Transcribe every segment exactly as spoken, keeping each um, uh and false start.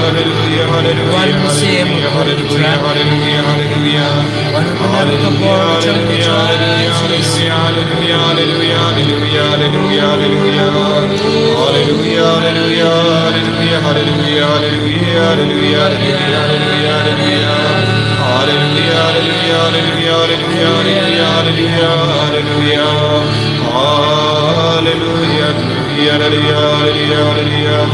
Hallelujah, hallelujah, hallelujah, hallelujah, hallelujah, hallelujah. Hallelujah, hallelujah, hallelujah, hallelujah, hallelujah, hallelujah, hallelujah. Hallelujah, hallelujah, hallelujah, hallelujah, hallelujah. Hallelujah, hallelujah, hallelujah, hallelujah, hallelujah, hallelujah. Hallelujah, hallelujah, hallelujah, hallelujah.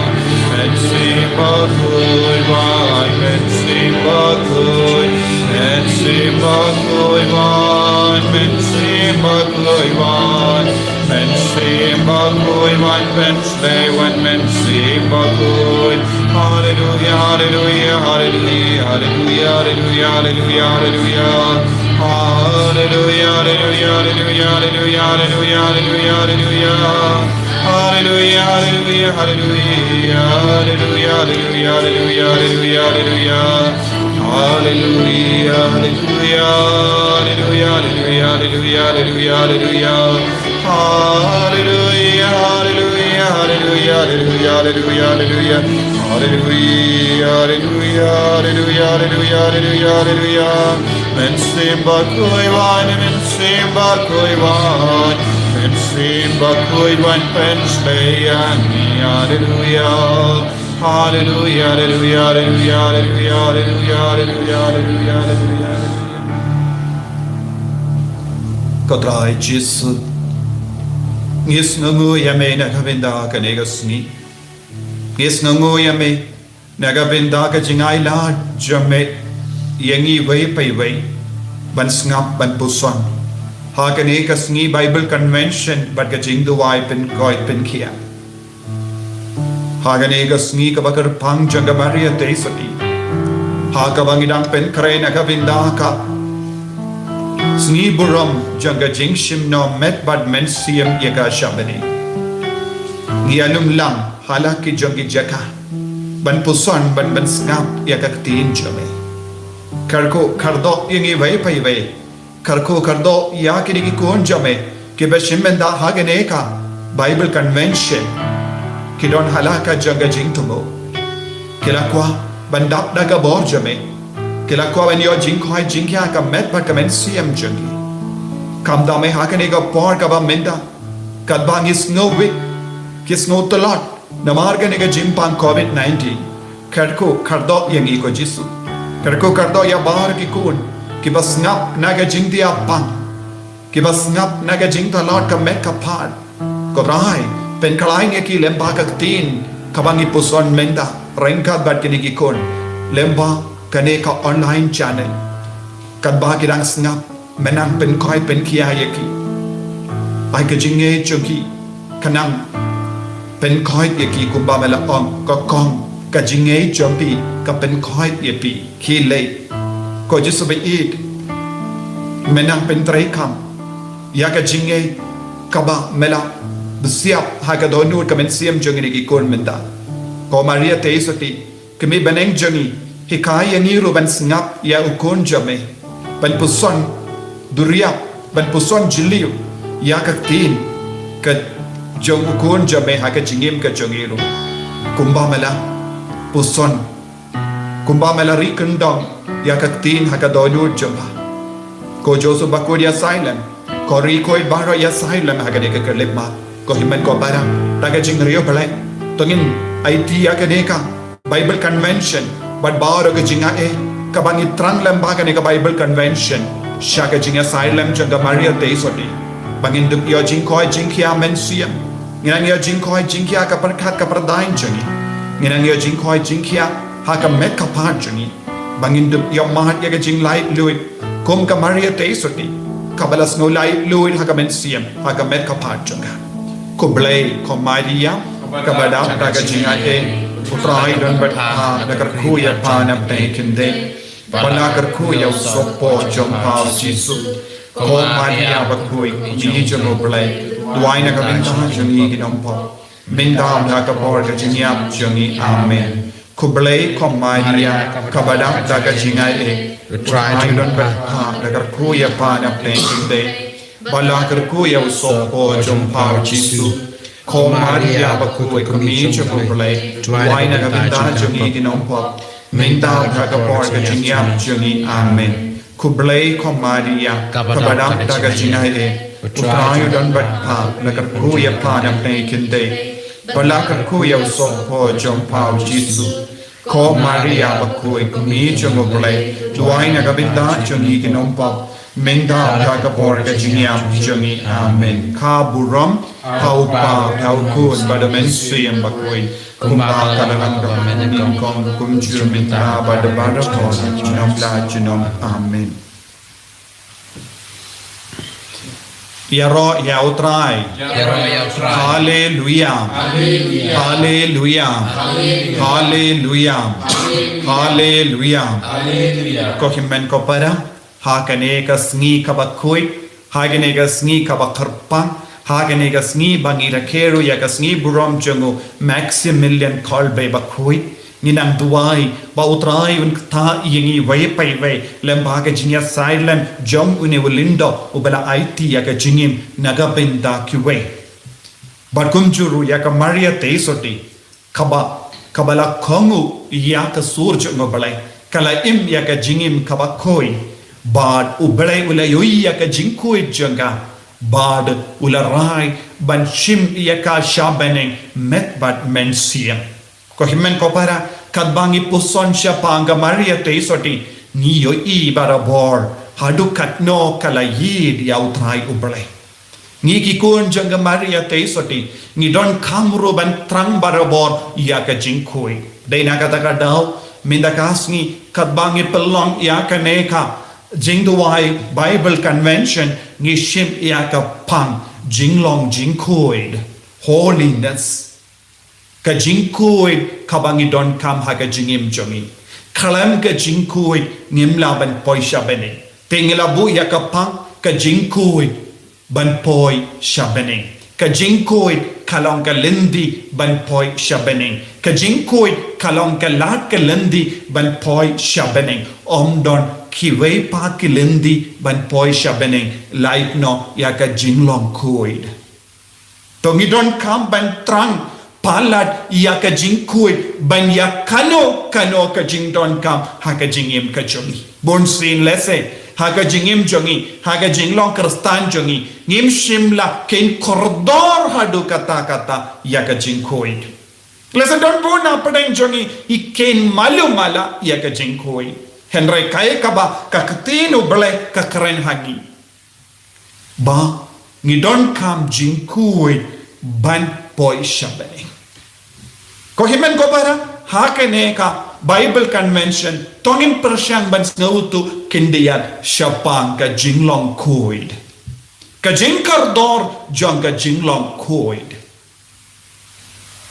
Mynsiem Bakhuid Wan, Mynsiem Bakhuid, Mynsiem Bakhuid Wan, Mynsiem Bakhuid Wan, Mynsiem Bakhuid Wan, Mynsiem Bakhuid Wan, Mynsiem Bakhuid. Hallelujah, hallelujah, hallelujah, hallelujah, hallelujah, hallelujah, hallelujah. Hallelujah, hallelujah, hallelujah, hallelujah, hallelujah, hallelujah. Hallelujah, hallelujah, hallelujah, hallelujah, hallelujah, hallelujah, hallelujah, hallelujah. Hallelujah, hallelujah, hallelujah, hallelujah, hallelujah, hallelujah, hallelujah. Hallelujah, hallelujah, hallelujah, hallelujah, hallelujah, hallelujah. Hallelujah, hallelujah, hallelujah, hallelujah, hallelujah, hallelujah. Mynsiem Bakhuid Wan, Mynsiem Bakhuid Wan, Mynsiem Bakhuid Wan, Mynsiem Bakhuid Wan. Hallelujah. Hallelujah, hallelujah, hallelujah, hallelujah, hallelujah, hallelujah, hallelujah, hallelujah, hallelujah. Ko Trai Jisu, ngi sngewnguh ïa me na ka bynta kane ka sngi. Ngi sngewnguh ïa me na ka bynta ka jingai lad jong me ïa ngi iwei pa iwei ban sngap ban puson ha kane ka sngi Bible Convention bad ka jingduwai pynkoit pynkhiah. Ha kane ka sngi kaba kyrpang jong ka Maria Theisotti, ha kaba ngi dang pynkhreh na ka bynta ka sngi burom jong ka jingshim noh met bad mynsiem ïa ka sha bneng. Ngi ïalum lang ha la ki jong ki jaka ban puson ban, ban sngap ïa ka ktien jong me. Kyrkhu kyrdoh ïa ngi iwei pa iwei. Kyrkhu kyrdoh ïa kine ki khun jong me kiba shim bynta ha kane ka Bible Convention. Ki don ha la ka jong ka jingthmu. Ki la kwah ban dap da ka bor jong me. Ki la kwah ban ïoh jingkoit jingkhiah ka met bad ka mynsiem jong ki. Khamtam eh ha kane ka por kaba mynta, katba ngi sngew weak, ki sngew tlot namar kane ka jingpang covid nineteen. Kyrkhu kyrdoh ïa ngi ko Jisu. Kyrkhu kyrdoh ïa baroh ki khun kiba sngap na ka jingthiah pang, kiba sngap na ka jingtlot ka met ka phad. Ko Trai, pynkhlaiñ ïa ki lyngba ka ktien kaba ngi puson mynta ryngkat bad kine ki khun lyngba kane ka online channel. Katba ki dang sngap, men nang pynkoit pynkhiah ïa ki. Ai ka jingngeit jong ki ka nang pynkoit ïa ki, kumba me la ong, ka kong, ka jingngeit jong phi ka pynkoit ïa phi. Khie leit, ko Jisu ba ïeit, men nang pyntreikam ïa ka jingngeit kaba me la bsiap ha ka dohnud ka mynsiem jong kine ki khun mynta. Ko Maria Theisotti, ko Kmie bneng jong ngi, hikai ïa ngi ruh ban sngap ïa u khun jong me, ban puson duriap, ban puson jylliew ïa ka ktien ka jong u khun jong me ha ka jingim ka jong ngi ruh. Kumba me la puson, kumba me la ri kyndong ïa ka ktien ha ka dohnud jong pha. Ko Joseph Bakhuid ïa Salem, ko Rikhuid baroh ïa Salem ha kane ka khyllipmat. Ko Hynmen, ko Barang, da ka jingriewblei to ngin aiti ïa kane ka Bible Convention bad baroh ka jingai kaba ngi thrang lyngba kane ka Bible Convention sha ka jingïasaid lem jong ka Maria Theisotti, ba ngin dup ïoh jingkoit jingkhiah mynsiem. Ngin nang ïoh jingkoit jingkhiah ka pyrkhat ka pyrdaiñ jong ngi. Ngin nang ïoh jingkoit jingkhiah ha ka met ka phad jong ngi, ba ngin dup ïoh mad ïa ka jinglaitluid kum ka Maria Theisotti, kaba la sngew laitluid ha ka mynsiem, ha ka met ka phad jong ka. Khublei ko Maria, kaba dap da ka jingaiei, U Trai u don bad pha, la kyrkhu ïa pha na pdeng kynthei, bad la kyrkhu ïa u sohpop jong pha u Jisu. Ko Maria bakhuid, Kmie jong U Blei, duwai na ka bynta jong ngi ki nongpop, mynta bad ha ka por ka jingïap jong ngi. Amen. Khublei ko Maria, kaba dap da ka jingaiei, U Trai u don bad pha, la kyrkhu ïa pha na pdeng kynthei, bad la kyrkhu ïa u sohpop jong pha u Jisu. Ko Maria bakhuid, ko Kmie jong U Blei, duwai na ka bynta jong ngi ki nongpop, mynta bad ha ka por ka jingïap jong ngi. Amen. Khublei ko Maria, kaba dap da ka jingaiei, U Trai u don bad pha, la kyrkhu ïa pha na pdeng ki khyndai, bad la kyrkhu ïa u sohphoh jong pha U Jisu. Ko Maria bakhuid, ko Kmie jong U Blei, duwai na ka bynta jong ngi ki nongpop, mynta bad ha ka por ka jingïap jong ngi. Amen. Ka burom ha U Kpa, ha U Khun bad ha U Mynsiem Bakhuid, kumba ka la long, kumba mynnyngkong, kumjuh mynta bad ha baroh junom la junom. Amen. Ïaroh ïa U Trai. Ïaroh ïa U Trai. Haleluia. Haleluia. Haleluia. Haleluia. Ko hynmen ko para, ha kane ka sngi kaba khuid, ha kane ka sngi kaba kyrpang, ha kane ka sngi ba ngi rakhe ruh ïa ka sngi burom jong u Maximilian Kolbe bakhuid, ngi nang duwai ba U Trai un ktah ïa ngi wei pa wei lem bad ka jingïasaid lem jong une u lyngdoh uba la aiti ïa ka jingim na ka bynta kiwei. Bad kumjuh ruh ïa ka Maria Theisotti, kaba, kaba la kohnguh ïa ka sur jong U Blei, ka la im ïa ka jingim kaba khuid, bad U Blei u la ïohi ïa ka jingkhuid jong ka, bad u la rai ban shim ïa ka sha bneng met bad mynsiem. Ko hynmen ko para, katba ngi puson shaphang ka Maria Theisotti, ngi ïohi barabor haduh katno ka la ïeit ïa U Trai U Blei. Ngi ki khun jong ka Maria Theisotti, ngi donkam ruh ban thrang barabor ïa ka jingkhuid. Dei na kata ka daw, mynta ka sngi, katba ngi pynlong ïa kane ka jingduwai Bible Convention, ngi shim ïa ka pang jinglong jingkhuid, holiness. Ka jingkhuid kaba ngi donkam ha ka jingim jong ngi. Khlem ka jingkhuid ngim lah ban poi sha bneng. Te ngi la buh ïa ka pang, ka jingkhuid ban poi sha bneng. Ka jingkhuid ka long ka lynti ban poi sha bneng. Ka jingkhuid ka long ka lad ka lynti ban poi sha bneng. Ym don kiwei pat ki lynti ban poi sha bneng, lait noh ïa ka jinglong khuid. To ngi donkam ban thrang palat ïa ka jingkhuid ban ïa kano kano ka jingdonkam ha ka jingim ka jong ngi. Bunsien lehse ha ka jingim jong ngi, ha ka jinglong Khristan jong ngi, ngim shym la kheiñ kordor haduh katta katta ïa ka jingkhuid. Lehse don bun na pdeng jong ngi ki kheiñ malu mala ïa ka jingkhuid. Hynrei kaei kaba ka ktien U Blei ka kren ha ngi? Ba ngi donkam jingkhuid ban poi sha bneng. Ko hynmen ko para, ha kane ka Bible Convention, to ngin pyrshang ban sngewthuh khyndiat shaphang ka jinglong khuid. Ka jingkordor jong ka jinglong khuid.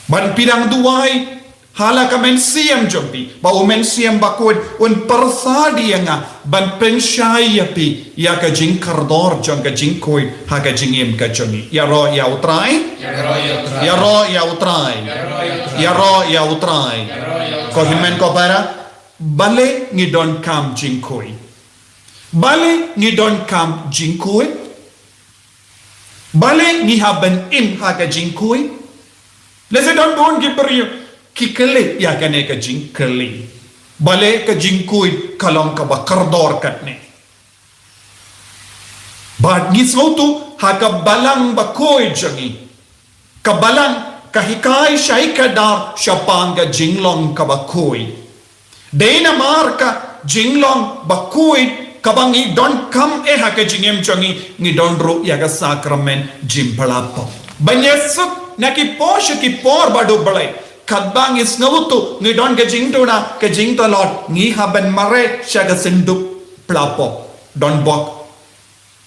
Ban pyrshang duwai ha la ka mynsiem jong phi, ba U Mynsiem Bakhuid un pyrsad ïa nga ban pynshai ïa phi ïa ka jingkordor jong ka jingkhuid ha ka jingim ka jong ngi. Ïaroh ïa U Trai. Ïaroh ïa U Trai. Ïaroh ïa U Trai. Ko hynmen ko para, balei ngi donkam jingkhuid? Balei ngi donkam jingkhuid? Balei ngi hap ban im ha ka jingkhuid? Lehse don bun ki briew ki kylli ïa kane ka jingkylli. Balei ka jingkhuid ka long kaba kordor katne? Bad ngi sngewthuh ha ka Balang Bakhuid jong ngi, ka Balang ka hikai shai kdar shaphang ka jinglong kaba khuid. Dei namar ka jinglong bakhuid kaba ngi donkam eh ha ka jingim jong ngi, ngi don ruh ïa ka sakramen jingpla pop. Ban ïasuk na ki por sha ki por bad U Blei. Katba ngi sngewthuh ngi don ka jingduna, ka jingtlot, ngi hap ban mareh sha ka synduk pla pop. Don bok.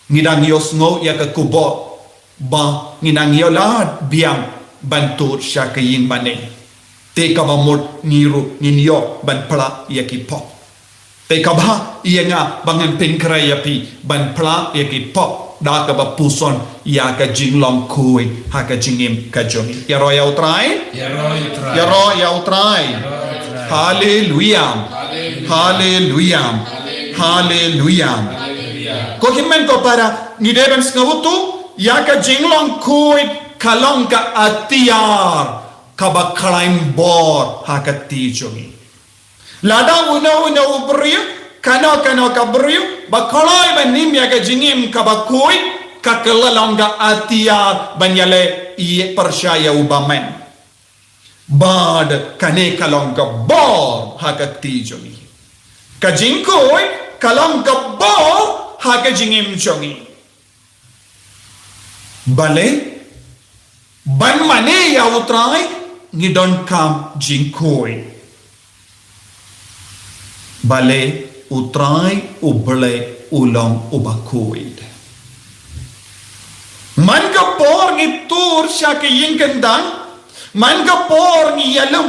Ngi dang ïohsngew ïa ka khubor ba ngi nang ïoh lad biang ban tur sha ka ïing mane. Te kaba mut ngi ruh ngin ïoh ban pla ïa ki pop. Te kaba ïa nga ba ngan pynkhreh ïa phi ban pla ïa ki pop da kaba puson ïa ka jinglong khuid ha ka jingim ka jong ngi. Ïaroh ïa U Trai. Ïaroh ïa U Trai. Ïaroh ïa U Trai. Ïaroh ïa U Trai. Haleluia. Haleluia. Haleluia. Haleluia. Ko hynmen ko para, ngi dei ban sngewthuh ïa ka jinglong khuid ka long ka atiar kaba khlaiñ bor ha ka kti jong ngi. Lada uno uno u briew, kano kano ka briew ba khlaiñ ban im ïa ka jingim kaba khuid, ka kylla long ka atiar ban ïaleh ïa pyrshah ïa u bymman. Bad kane ka long ka bor ha ka kti jong ngi. Ka jingkhuid ka long ka bor ha ka jingim jong ngi. Balei? Ban mane ïa U Trai ngi donkam jingkhuid. Balei? U Trai U Blei u long uba khuid. Man ka por ngi tur sha ka ïing kyndang, man ka por ngi ïalum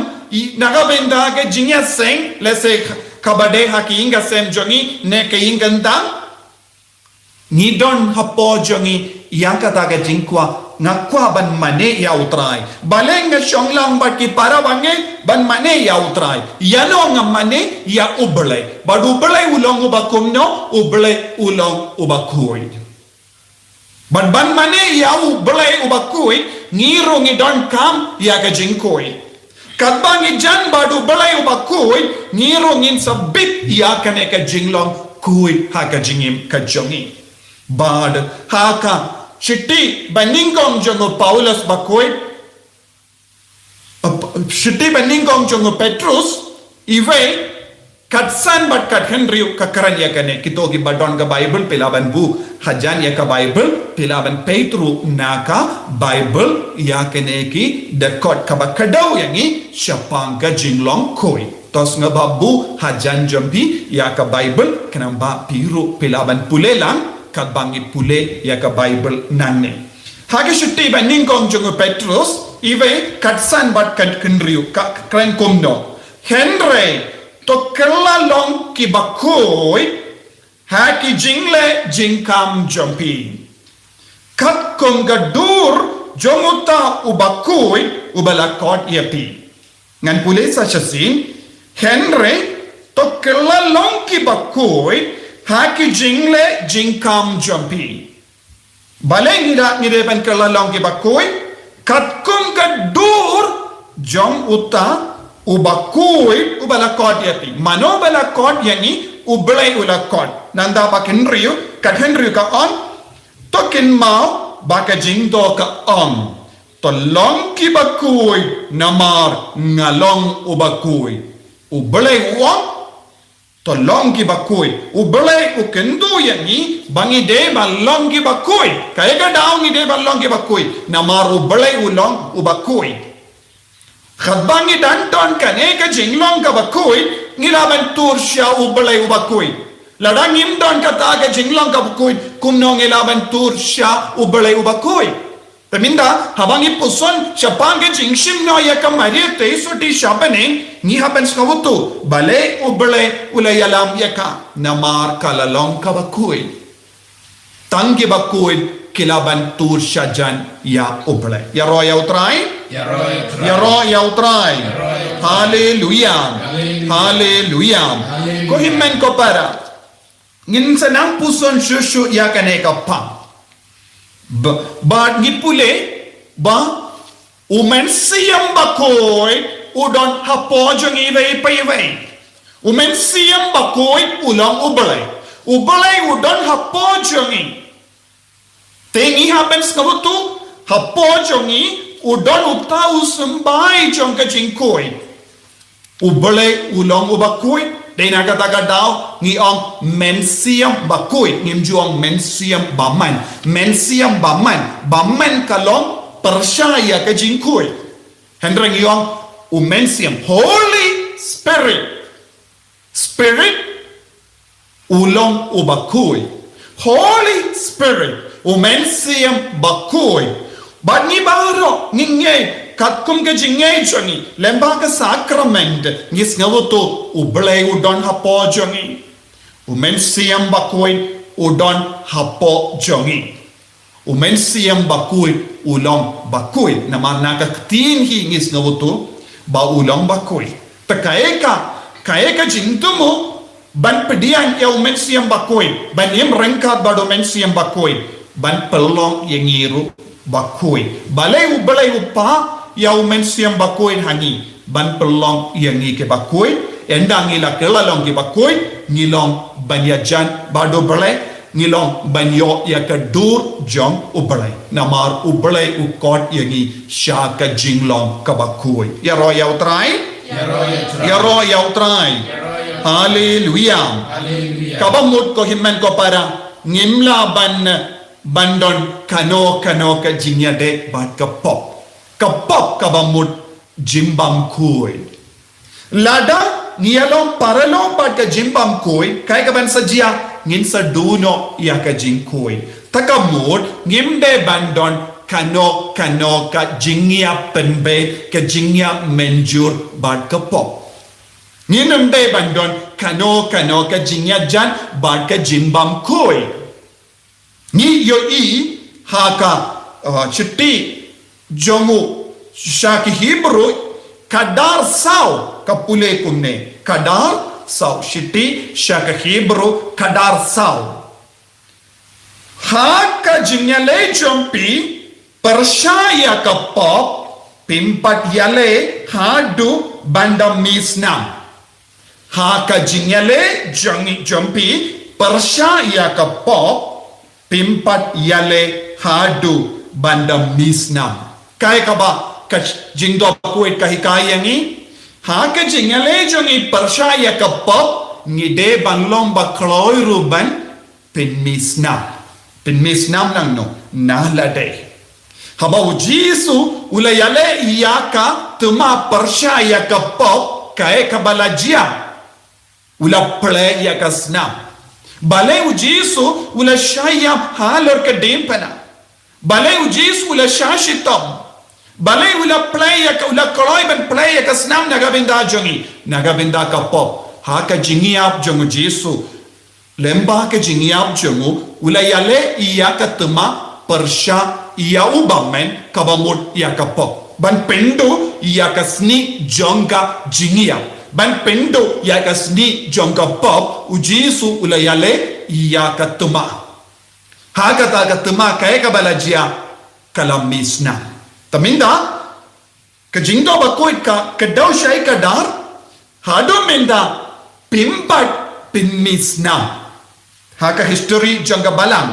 na ka bynta ka jingïaseng, lehse kaba dei ha ka ïing ka sem jong ngi ne ka ïing kyndang, ngi don hapoh jong ngi ïa kata ka jingkwah, nga kwah ban mane ïa U Trai. Balei nga shong lang bad ki para bangeit ban mane ïa U Trai? Ïano nga mane ïa U Blei? Bad U Blei u long uba kumno? U Blei u long uba khuid. Bad ban mane ïa U Blei uba khuid, ngi ruh ngi donkam ïa ka jingkhuid. Katba ngi jan bad U Blei uba khuid, ngi ruh ngin sa bit ïa kane ka jinglong khuid ha ka jingim ka jong ngi. Bad ha ka shithi ba nyngkong jong u Paulus bakhuid, shithi ba nyngkong jong u Petrus, iwei, katsan bad kathynriew ka kren ïa kane. Kito kiba don ka Bible phi lah ban buh hajan ïa ka Bible, phi lah ban peit ruh na ka Bible ïa kane ki dkhot kaba kdew ïa ngi shaphang ka jinglong khuid. To sngewbha buh hajan jong phi ïa ka Bible, khnang ba phi ruh phi lah ban pule lang katba ngi pule ïa ka Bible nangne. Ha ka shithi ba nyngkong jong u Petrus, iwei, katsan bad kathynriew ka kren kumno: Hynrei to kylla long kiba khuid ha ki jingleh jingkam jong phi, katkum ka dur jong uta uba khuid uba la khot ïa phi. Ngan pule sa shisien: Hynrei to kylla long kiba khuid ha ki jingleh jingkam jong phi. Balei ngi dei, ngi dei ban kylla long kiba khuid? Katkum ka dur jong uta uba khuid uba la khot ïa phi. Mano ba la khot ïa ngi? U Blei u la khot. Nangta ba kynriew, kathynriew ka ong: To kynmaw ba ka jingdoh ka ong: To long kiba khuid namar nga long uba khuid. U Blei u ong, to long kiba khuid. U Blei u kyntu ïa ngi ba ngi dei ban long kiba khuid. Kaei ka daw ngi dei ban long kiba khuid? Namar U Blei u long uba khuid. Katba ngi dang don kane ka jinglong kaba khuid, ngi lah ban tur sha U Blei uba khuid. Lada ngim don kata ka jinglong kaba khuid, kumno ngi lah ban tur sha U Blei uba khuid? Te mynta, haba ngi puson shaphang ka jingshim noh ïa ka Maria Theisotti sha bneng, ngi hap ban sngewthuh balei U Blei u la ïalam ïa ka, namar ka la long kaba khuid. Tang kiba khuid ki lah ban tur shajan ïa U Blei. Ïaroh ïa U Trai. Ïaroh ïa U Trai. Ïaroh ïa U Trai. Ïaroh ïa U Trai. Haleluya. Haleluya. Haleluya. Ko hynmen ko para, ngin sa nang puson shuh shuh ïa kane ka phang. Ba, bad ngi pule ba U Mynsiem Bakhuid u don hapoh jong ngi iwei pa iwei. U Mynsiem Bakhuid u long U Blei. U Blei u don hapoh jong ngi. Te ngi hap ban sngewthuh, hapoh jong ngi u don uta u symbai jong ka jingkhuid. U Blei u long uba khuid. Dei na kata ka daw ngi ong Mynsiem Bakhuid, ngim ju ong Mynsiem Bymman. Mynsiem Bymman, bymman ka long pyrshah ïa ka jingkhuid. Hynrei ngi ong U Mynsiem, Holy Spirit. Spirit u long uba khuid. Holy Spirit, U Mynsiem Bakhuid. Bad ngi baroh ngi ngeit, katkum ka jingngeit jong ngi lyngba ka sakrament, ngi sngewthuh U Blei u don hapoh jong ngi. U Mynsiem Bakhuid u don hapoh jong ngi. U Mynsiem Bakhuid u long bakhuid. Namar na ka ktien hi ngi sngewthuh ba u long bakhuid. Te kaei ka, kaei ka jingthmu ban pdiang ïa U Mynsiem Bakhuid, ban im ryngkat bad U Mynsiem Bakhuid, ban pynlong ïa ngi ruh bakhuid. Balei U Blei u phah ïa U Mynsiem Bakhuid ha ngi ban pynlong ïa ngi ki bakhuid. Ynda ngi la kylla long ki bakhuid, ngi long ban ïajan bad U Blei, ngi long ban ïoh ïa ka dur jong U Blei. Namar U Blei u khot ïa ngi sha ka jinglong kaba khuid. Ïaroh ïa U Trai. Ïaroh ïa U Trai. Haleluia. Kaba mut ko hynmen ko para, ngim lah ban, ban don kano kano ka jingïadei bad ka pop. Ka pop kaba mut jingbymkhuid. Lada ngi ïalong paralok bad ka jingbymkhuid, kaei kaban sa jia? Ngin sa duh noh ïa ka jingkhuid. Ta ka mut ngim dei ban don kano kano ka jingïapynbeit, ka jingïamynjur bad ka pop. Ngim dei ban don kano kano ka jingïajan bad ka jingbymkhuid. Ngi ïohi ha ka, uh, shithi jong u sha ki Hebru, khadar saw ka pule kumne. Khadar saw, shithi sha ki Hebru, khadar saw. Ha ka jingïaleh jong phi pyrshah ïa ka pop, phim pat ïaleh haduh ban da mih snam. Ha ka jingïaleh jong, jong phi pyrshah ïa ka pop, phim pat ïaleh haduh ban da mih snam. Kaei kaba ka jingdonkhuid ka hikai ïa ngi? Ha ka jingïaleh jong ngi pyrshah ïa ka pop, ngi dei ban long ba kloi ruh ban pynmih snam. Pynmih snam nangno? Na lade. Haba U Jisu u la ïaleh ïa ka thma pyrshah ïa ka pop, kaei kaba la jia? U la plie ïa ka snam. Balei U Jisu u la shah ïap halor ka diengphna? Balei U Jisu u la shah shitom? Balei u la plie ïa ka, u la kloi ban plie ïa ka snam na ka bynta jong ngi, na ka bynta ka pop? Ha ka jingïap jong U Jisu, lyngba ka jingïap jong u, u la ïaleh ïa ka thma pyrshah ïa u bymman, kaba mut ïa ka pop, ban pynduh ïa ka snieh jong ka jingïap, ban pynduh ïa ka snieh jong ka pop. U Jisu u la ïaleh ïa ka thma. Ha kata ka thma kaei kaba la jia? Ka la mih snam. Te mynta ka jingdonkhuid ka, ka dei shai khadar, haduh mynta phim pat pynmih snam. Ha ka history jong ka balang,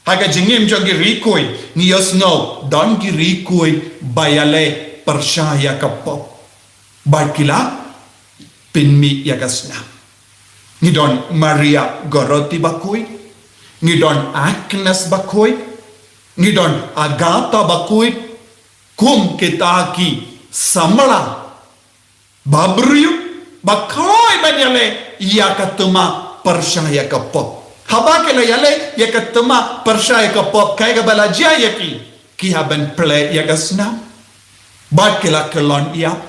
ha ka jingim jong ki riewkhuid, ngi ïohsngew don ki riewkhuid ba ïaleh pyrshah ïa ka pop bad ki la pynmih ïa ka snam. Ngi don Maria Goretti bakhuid, ngi don Agnes bakhuid, ngi don Agatha bakhuid, kum kita ki samla babriew ba kloi ban ïaleh ïa ka thma pyrshah ïa ka pop. Haba ki la ïaleh ïa ka thma pyrshah ïa ka pop, kaei kaba la jia ïa ki? Ki hap ban plie ïa ka snam bad ki la kyllon ïap.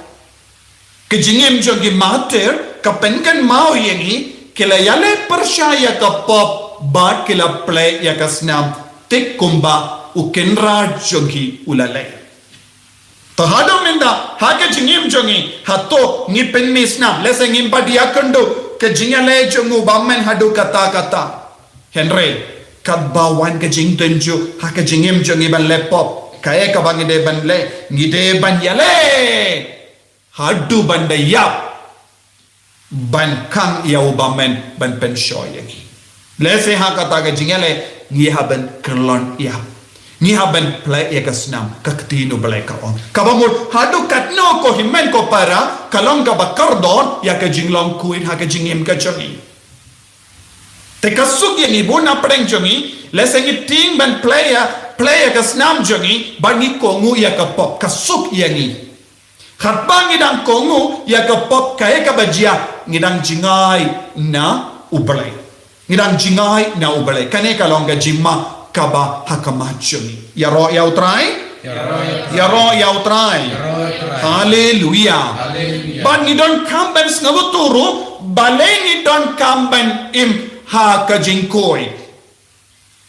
Ka jingim jong ki martyr ka pynkynmaw ïa ngi, ki la ïaleh pyrshah ïa ka pop bad ki la plie ïa ka snam, thik kumba u Kynrad jong ki u la leh. Te haduh mynta ha ka jingim jong ngi, hato ngi pynmih snam? Lehse ngim pat ïakynduh ka jingïaleh jong u bymman haduh katta katta. Hynrei katba wan ka jingtynjuh ha ka jingim jong ngi ban leh pop, kaei kaba ngi dei ban leh? Ngi dei ban ïaleh haduh ban da ïap, ban khang ïa u bymman ban pynshoi ïa ngi. Lehse ha kata ka jingïaleh ngi hap ban kyllon ïap, ngi hap ban plie ïa ka snam. Ka ktien U Blei ka ong, kaba mut haduh katno, ko hynmen ko para, ka long kaba kordor ïa ka jinglong khuid ha ka jingim ka jong ngi. Te ka suk ïa ngi bun na pdeng jong ngi, lehse ngi tieng ban plie ïa, plie ïa ka snam jong ngi bad ngi kohnguh ïa ka pop, ka suk ïa ngi. Katba ngi dang kohnguh ïa ka pop, kaei kaba jia? Ngi dang jngai na U Blei. Ngi dang jngai na U Blei. Kane ka long ka jingma kaba ha khmat jong ngi. Ïaroh ïa U Trai. Ïaroh ïa U Trai. Haleluia. Bad ngi donkam ban sngewthuh ruh balei ngi donkam ban im ha ka jingkhuid.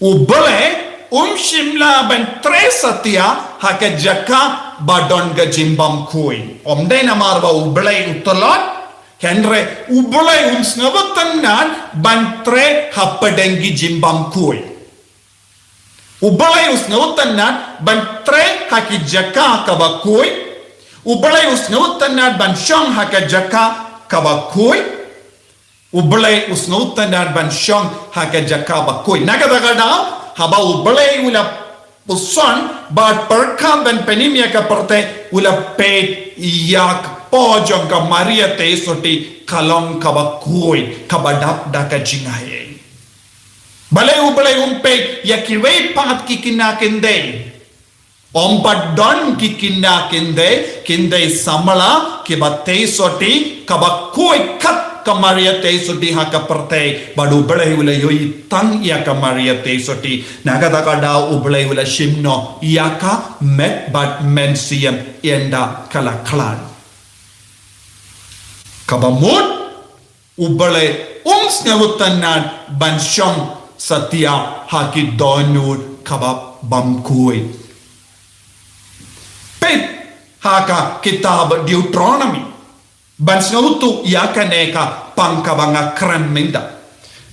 U Blei um shym lah ban trei satia ha ka jaka ba don ka jingbymkhuid. Ym dei namar ba U Blei u tlot, hynrei U Blei um sngewtynnad ban trei hapdeng ki jingbymkhuid. U Blei u sngewtynnad ban trei ha ki jaka kaba khuid. U Blei u sngewtynnad ban shong ha ka jaka kaba khuid. U Blei u sngewtynnad ban shong ha ka jaka ba khuid. Na kata ka daw, haba U Blei u la puson bad pyrkhat ban pynim ïa ka pyrthei, u la peit ïa ka por jong ka Maria Theisotti ka long kaba khuid, kaba dap da ka jingaiei. Balei U Blei um peit ïa kiwei pat ki khynnah khyndai? Ym pat don ki khynnah khyndai, khyndai samla kiba Theisotti, kaba khuid kat ka Maria Theisotti ha ka pyrthei, bad U Blei u la ïohi tang ïa ka Maria Theisotti. Na kata ka daw U Blei u la shim noh ïa ka met bad mynsiem ynda ka la khlad. Kaba mut, U Blei um sngewtynnad ban shong satia ha ki dohnud kaba bym khuid. Peit ha ka kitab Deuteronomi ban sngewthuh ïa kane ka pang kaba nga kren mynta.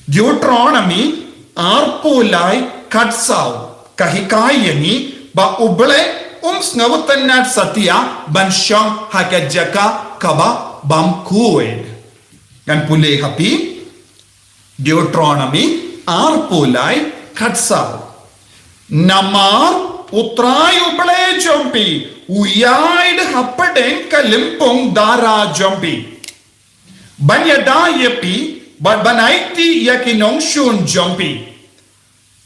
Deuteronomi arphew lai khatsaw ka hikai ïa ngi ba U Blei um sngewtynnad satia ban shong ha ka jaka kaba bym khuid. Ngan pule ha phi, Deuteronomi arphew lai khatsaw. Namar U Trai U Blei jong phi u ïaid hapdeng ka lympung dara jong phi, ban ïada ïa phi bad ban aiti ïa ki nongshun jong phi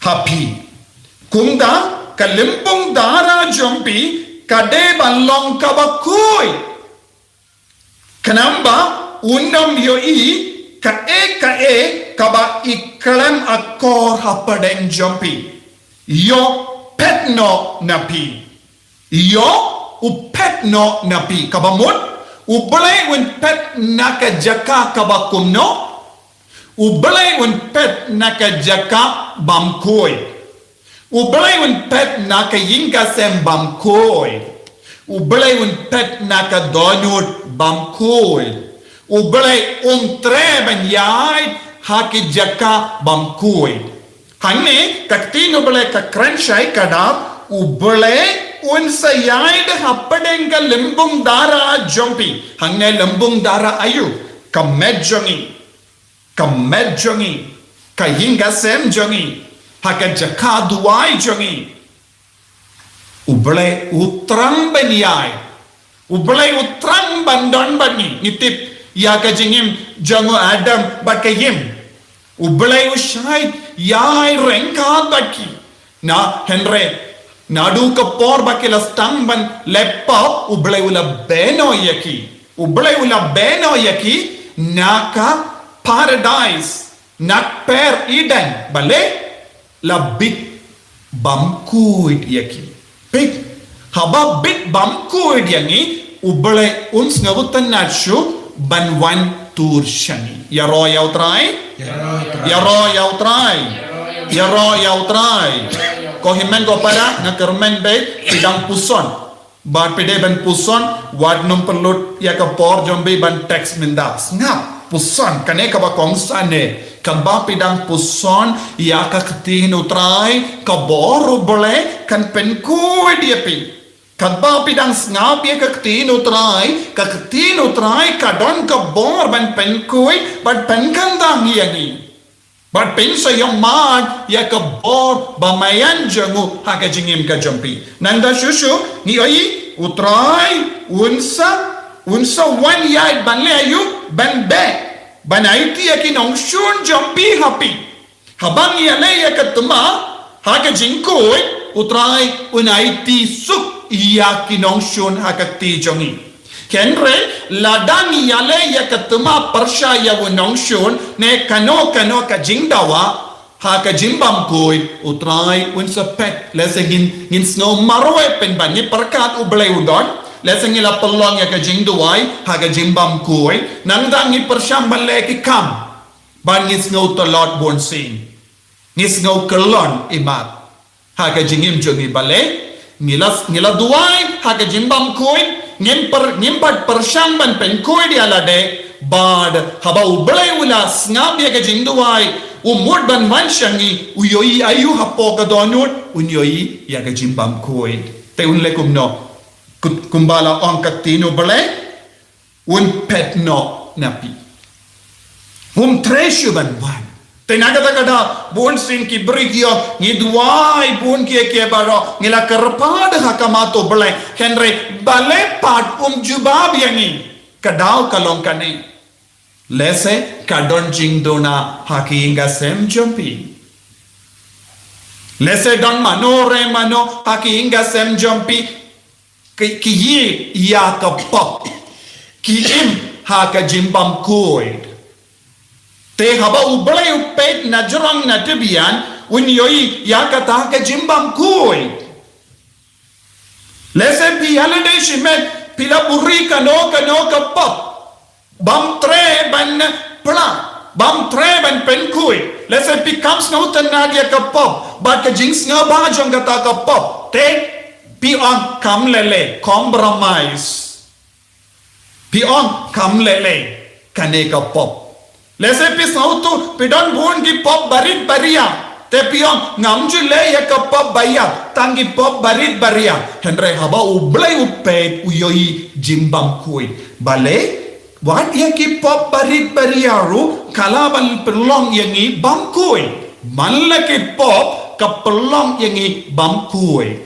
ha phi. Kumta ka lympung dara jong phi ka dei ban long kaba khuid. Khnang ba un ym ïohi kaei kaei kaba i khlem akor hapdeng jong phi. Ïoh phet noh na phi. Ïoh u phet noh na phi. Kaba mut, U Blei un phet na ka jaka kaba kumno? U Blei un phet na ka jaka bym khuid. U Blei un phet na ka ïing ka sem bym khuid. U Blei un phet na ka dohnud bym khuid. U Blei um treh ban ïaid ha ki jaka bym khuid. Hangne ka ktien U Blei ka kren shai ka dap, U Blei un sa ïaid hapdeng ka lympung dara jong phi. Hangne lympung dara aïu? Ka met jong ngi. Ka met jong ngi, ka ïing ka sem jong ngi, ha ka jaka duwai jong ngi. U Blei u thrang ban ïaid. U Blei u thrang ban don bad ngi. Ngi tip ïa ka jingim jong u Adam bad ka Im. U Blei u shait ïaid ryngkat bad ki. Na hynrei, naduh ka por ba ki la sdang ban leh pop, U Blei u la beh noh ïa ki. U Blei u la beh noh ïa ki na ka paradise, na kper Eden, balei? La bit bymkhuid ïa ki. Peit, haba bit bymkhuid ïa ngi, U Blei um sngewtynnad shuh ban wan tur sha ngi. Ïaroh ïa U Trai. Ïaroh ïa U Trai. Ïaroh ïa U Trai. Ko hynmen ko para, nga kyrmen beit, phi dang puson. Bad phi dei ban puson, wat nym pynlut ïa ka por jong phi ban text mynta. Sngap, puson, kane kaba kongsan eh. Katba phi dang puson ïa ka ktien U Trai, ka bor U Blei kan pynkhuid ïa phi. Katba phi dang sngap ïa ka ktien U Trai, ka ktien U Trai ka don ka bor ban pynkhuid, ban pynkyndang ïa ngi. Bad phin sa ïohmad ïa ka bor ba maïan jong u ha ka jingim ka jong phi. Nangta shuh shuh, ngi ïohi, U Trai un sa, un sa wan ïaid ban leh aïu, ban beh, ban aiti ïa ki nongshun jong phi ha phi. Haba ngi ïaleh ïa ka thma ha ka jingkhuid, U Trai un aiti suk ïa ki nongshun ha ka kti jong ngi. Hynrei lada ngi ïaleh ïa ka thma pyrshah ïa u nongshun ne kano kano ka jingdawa ha ka jingbymkhuid, U Trai un sa phet. Lehse ngin, ngin sngew marwei pynban, ngi pyrkhat U Blei u don. Lehse ngi la pynlong ïa ka jingduwai ha ka jingbymkhuid, nangta ngi pyrshang ban leh ki kam. Bad ngi sngew tlot bunsien. Ngi sngew kyllon imat ha ka jingim jong ngi, balei? Ngi la, ngi la duwai ha ka jingbymkhuid, ngim pyr, ngim pat pyrshang ban pynkhuid ïa lade. Bad haba U Blei u la sngap ïa ka jingduwai, U mut ban wan sha ngi, u ïohi aïu hapoh ka dohnud, un ïohi ïa ka jingbymkhuid. Te un leh kumno? Kut-, kumba la ong ka ktien U Blei, un peit noh na phi. Um treh shuh ban wan. Te na kata ka daw, bun sien ki briew ki ong, ngi duwai bun kiei kiei baroh, ngi la kyrpad ha khmat U Blei, hynrei balei pat um jubab ïa ngi? Ka daw ka long kane. Lehse ka don jingduna ha ki ïing ki sem jong phi. Lehse don mano re mano ha ki ïing ki sem jong phi, ki, ki ïeit ïa ka pop, ki im ha ka jingbymkhuid. Te haba U Blei u peit na jrong na dbian, un ïohi ïa kata ka jingbymkhuid. Lehse phi ïa lade shimet, phi la buhrieh kano kano ka pop. Bym treh ban pla, bym treh ban pynkhuid. Lehse phi kam sngewtynnad ïa ka pop, bad ka jingsngewbha jong kata ka pop. Te phi ong kam leh leh, compromise. Phi ong kam leh leh kane ka pop. Lehse phi sngewthuh, phi don bun ki pop barit baria. Te phi ong ngam ju leh ïa ka pop baïap, tang ki pop barit baria. Hynrei haba U Blei u peit, u ïohi jingbymkhuid. Balei? Wat ïa ki pop barit baria ruh ka lah ban pynlong ïa ngi bymkhuid. Man la ki pop ka pynlong ïa ngi bymkhuid.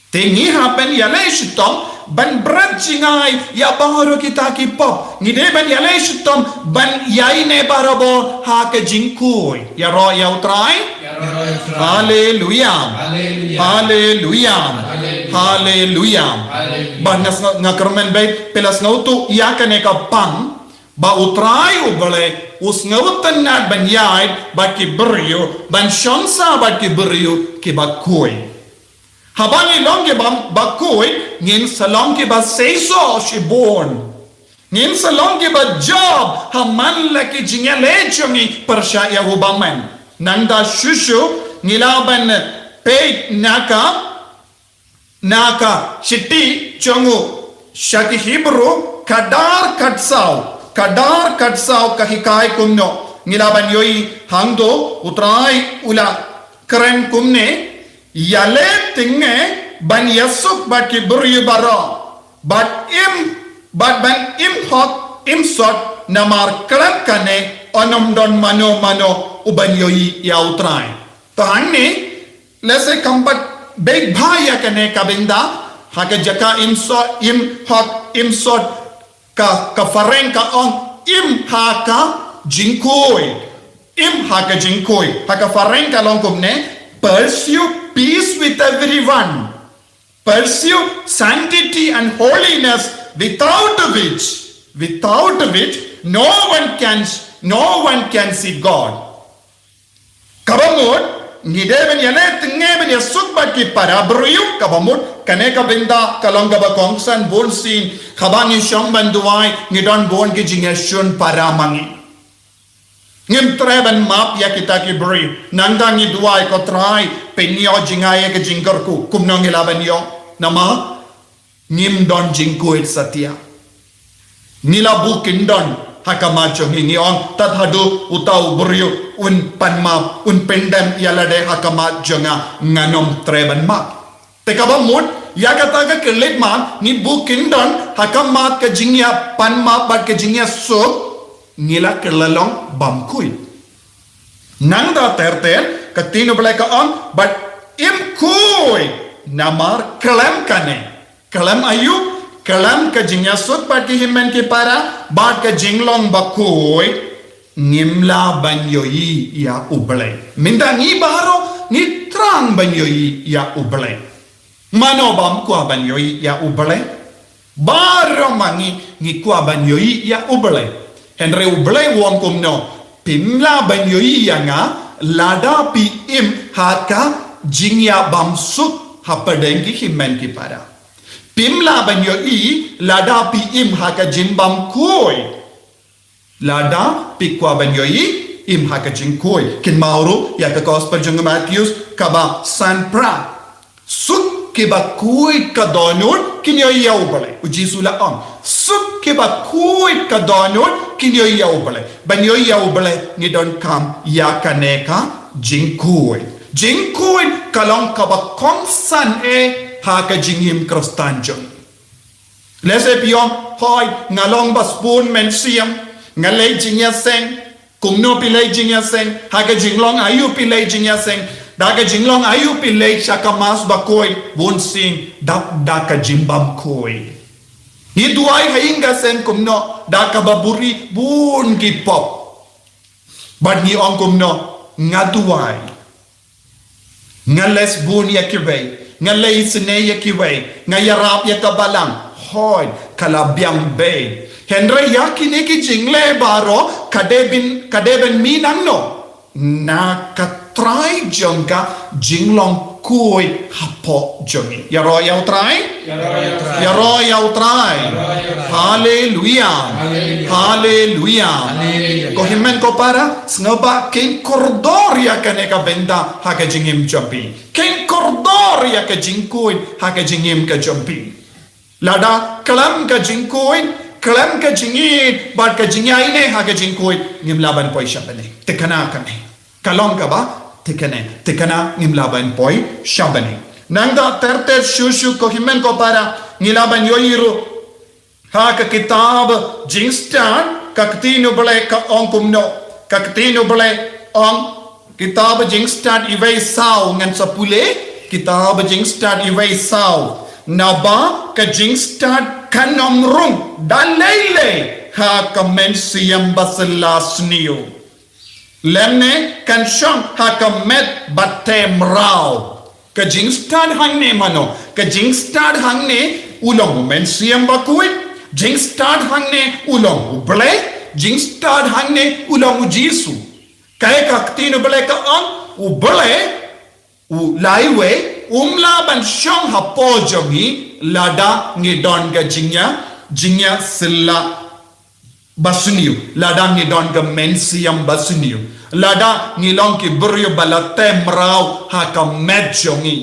Te ngi hap ban ïaleh shitom ban bret jngai ïa baroh kita ki pop. Ngi dei ban ïaleh shitom ban ïaineh barabor ha ka jingkhuid. Ïaroh ïa U Trai. Haleluya. Haleluya. Haleluya. Bad nga sngew, nga kyrmen beit, phi la sngewthuh ïa kane ka pang ba U Trai U Blei u sngewtynnad ban ïaid bad ki briew, ban shong sah bad ki briew kiba khuid. Haba ngi long kiba, ba khuid, ngin sa long kiba seisoh shibun. Ngin sa long kiba jop ha man la ki jingïaleh jong ngi pyrshah ïa u bymman. Nangta shuh shuh ngi lah ban peit na ka, na ka shithi jong u sha ki Hebru, khatar khatsaw, khatar khatsaw ka hikai kumno. Ngi lah ban ïohi hangto U Trai u la kren kumne, ïaleh tyngneh ban ïasuk bad ki briew baroh, bad im, bad ban im hok im sot, namar khlem kane yn ym don mano mano uban ïohi ïa U Trai. To hangne, lehse kam pat beit bha ïa kane ka bynta, ha ka jaka im sot, im hok im sot, ka, ka phareng ka ong im ha ka jingkhuid. Im ha ka jingkhuid. Ha ka phareng ka long kumne, pursue peace with everyone. Pursue sanctity and holiness, without which, without which no one can, no one can see God. Kaba mut, ngi dei ban ïaleh tyngneh ban ïasuk bad ki para briew, kaba mut, kane ka bynta ka long kaba kongsan bun sien, haba ngi shong ban duwai, ngi don bun ki jingïashun para ma ngi. Ngim treh ban map ïa kita ki briew. Nangta ngi duwai, ko Trai, pynïoh jngai ïa ka jingkyrkhu. Kumno ngi lah ban ïoh? Namar ngim don jingkhuid satia. Ngi la buh kyndon ha khmat jong ngi, ngi ong, tad haduh uta u briew un pan map, un pyndem ïa lade ha khmat jong nga, ngan ym treh ban map. Te kaba mut, ïa kata ka khyllipmat, ngi buh kyndon ha khmat ka jingïapan map bad ka jingïasuk, ngi la kylla long bymkhuid. Nangta ter ter, ka ktien U Blei ka ong, bad im khuid, namar khlem kane. Khlem aïu, khlem ka jingïasuk bad ki hynmen ki para, bad ka jinglong bakhuid, ngim lah ban ïohi ïa U Blei. Mynta ngi baroh, ngi thrang ban ïohi ïa U Blei. Mano bym kwah ban ïohi ïa U Blei? Baroh ma ngi, ngi kwah ban ïohi ïa U Blei. Hynrei U Blei u ong kumno, phim lah ban ïohi ïa nga, lada phi im ha ka jingïabymsuk hapdeng ki hynmen ki para. Phim lah ban ïohi, lada phi im ha ka jingbymkhuid. Lada phi kwah ban ïohi, im ha ka jingkhuid. Kynmaw ruh ïa ka gospel jong u Mathaios, kaba san phra. Suk kiba khuid ka dohnud, kin ïohi ïa U Blei. U Jisu la ong, suk kiba khuid ka dohnud kin ïoh ïa U Blei. Ban ïoh ïa U Blei ngi donkam ïa kane ka jingkhuid. Jingkhuid ka long kaba kongsan eh ha ka jingim Khristan jong. Lehse phi ong, hooid, nga long ba sbun mynsiem, nga leh jingïaseng. Kumno phi leh jingïaseng? Ha ka jinglong aïu phi leh jingïaseng? Da ka jinglong aïu phi leh sha ka Mass bakhuid? Bunsien dap da ka jingbymkhuid. Ngi duwai ha ïing ka sem kumno? Da kaba buhrieh bun ki pop. Bad ngi ong kumno? Nga duwai. Nga leh sbun ïa kiwei, nga leh isynei ïa kiwei, nga ïarap ïa ka balang. Hooid, ka la biang beit. Hynrei ïa kine ki jingleh baroh ka dei ban, ka dei ban mih nangno? Na ka trai jong ka jinglong khuid hapoh jong ngi. Ïaroh ïa U Trai. Ïaroh ïa U Trai. Haleluia. Haleluia. Ko hynmen ko para, sngewbha kin kordor ïa kane ka bynta ha ka jingim jong phi. Kin kordor ïa ka jingkhuid ha ka jingim ka jong phi. Lada khlem ka jingkhuid, khlem ka jingïeit bad ka jingïaineh ha ka jingkhuid, ngim lah ban poi sha bneng. Thikna kane. Ka long kaba thikna, thikna ngim lah ban poi sha bneng. Nangta ter ter shuh shuh ko hynmen ko para, ngi lah ban ïohi ruh ha ka kitab Jingstad, ka ktien U Blei ka ong kumno? Ka ktien U Blei ong, kitab Jingstad iwei saw, ngan sa pule, kitab Jingstad iwei saw. Naba ka jingstad kan ym rung da lei lei ha ka mynsiem ba sla sniew. Lymne kan shong ha ka met ba teh mraw. Ka jingstad hangne mano? Ka jingstad hangne u long u Mynsiem Bakhuid. Jingstad hangne u long U Blei. Jingstad hangne u long U Jisu. Kaei ka ktien U Blei ka ong? U Blei u laiwei um lah ban shong hapoh jong ngi lada ngi don ka jingïa, jingïasylla basniew, lada ngi don ka mynsiem basniew, lada ngi long ki briew ba la teh mraw ha ka met jong ngi.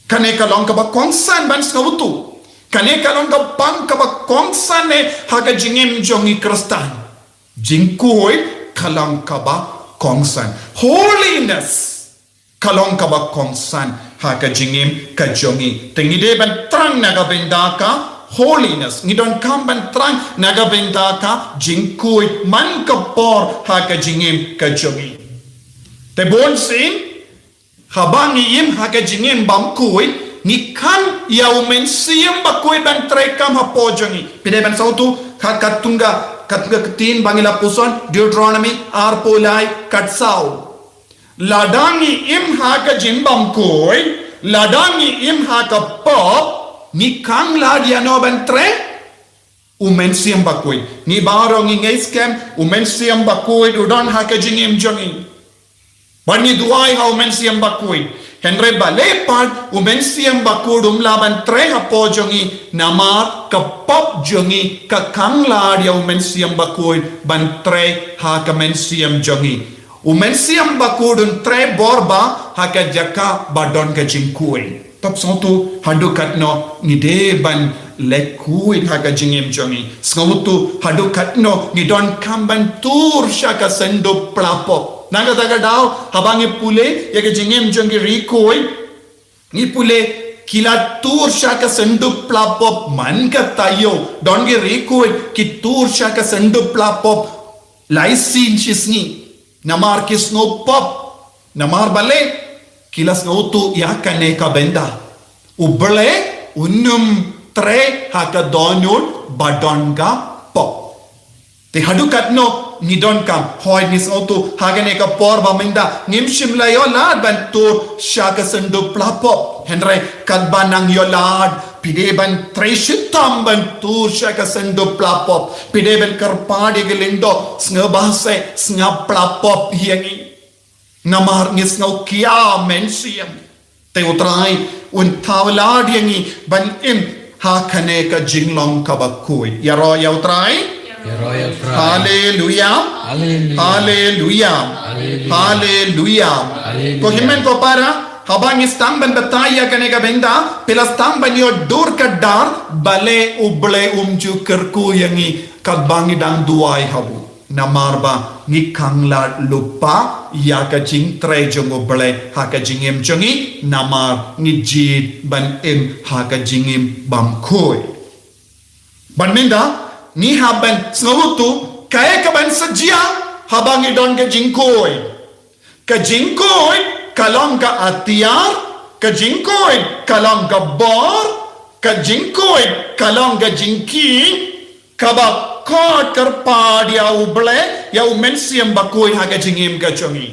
Kane ka long kaba kongsan ban sngewthuh. Kane ka long ka bang kaba kongsan eh ha ka jingim jong ngi Khristan. Jingkhuid ka long kaba kongsan. Holiness ka long kaba kongsan ha ka jingim ka jong ngi. Te ngi dei ban trang na ka bynta ka holiness. Ngi donkam ban trang na ka bynta ka jingkhuid man ka por ha ka jingim ka jong ngi. Te bunsien, haba ngi im ha ka jingim bymkhuid, ngi khang ïa u Mynsiem Bakhuid ban trei kam hapoh jong ngi. Phi dei ban sngewthuh, ha katkum ka, katkum ka ktien ba ngi la puson, Deuteronomy arphew lai, khatsaw. Lada ngi im ha ka jingbymkhuid, lada ngi im ha ka pop, ngi khang lad ïano ban trei? U Mynsiem Bakhuid. Ngi baroh ngi ngeit skhem, u Mynsiem Bakhuid u don ha ka jingim jong ngi. Bad ngi duwai ha u Mynsiem Bakhuid. Hynrei balei pat u Mynsiem Bakhuid um lah ban trei hapoh jong ngi, namar ka pop jong ngi ka khang lad ïa u Mynsiem Bakhuid ban trei ha ka mynsiem jong ngi. U Mynsiem Bakhuid un trei bor ba ha ka jaka ba don ka jingkhuid. Te sngewthuh haduh katno ngi dei ban leh khuid ha ka jingim jong ngi. Sngewthuh haduh katno ngi donkam ban tur sha ka syndup pla pop. Na kata ka daw, haba ngi pule ïa ka jingim jong ki riewkhuid, ngi pule ki la tur sha ka syndup pla pop man ka taïew. Don ki riewkhuid ki tur sha ka syndup pla pop lai sien shi sngi. Namar ki sngew pop. Namar balei? Ki la sngewthuh ïa kane ka bynta. U Blei un ym trei ha ka dohnud ba don ka pop. Te haduh katno ngi donkam, hooid ngi sngewthuh ha kane ka por ba mynta ngim shym la ïoh lad ban tur sha ka syndup pla pop. Hynrei katba nang ïoh lad, phi dei ban trei shitom ban tur sha ka syndup pla pop. Phi dei ban kyrpad ïa ki lyngdoh, sngewbha seh, sngap pla pop ïa ngi. Namar ngi sngew khia mynsiem. Te u Trai un thaw lad ïa ngi ban im ha kane ka jinglong kaba khuid. Ïaroh ïa u Trai. Ïaroh ïa u Trai. Haleluia. Haleluia. Haleluia. Haleluia. Haleluia. Ko hynmen ko para, Haba ngi sdang ban batai ïa kane ka bynta, phi la sdang ban ïoh dur ka dar, balei U Blei um ju kyrkhu ïa ngi, katba ngi dang duwai ha u. Namar ba ngi khanglad lypa ïa ka jingtrei jong U Blei ha ka jingim jong ngi, namar ngi jied ban im ha ka jingim bym khuid. Bad mynta, ngi hap ban sngewthuh, kaei kaban sa jia, haba ngi don ka jingkhuid. Ka jingkhuid, ka long ka atiar, ka jingkhuid, ka long ka bor, ka jingkhuid, ka long ka jingkheiñ, kaba khot kyrpad ïa U Blei, ïa U Mynsiem Bakhuid ha ka jingim ka jong ngi.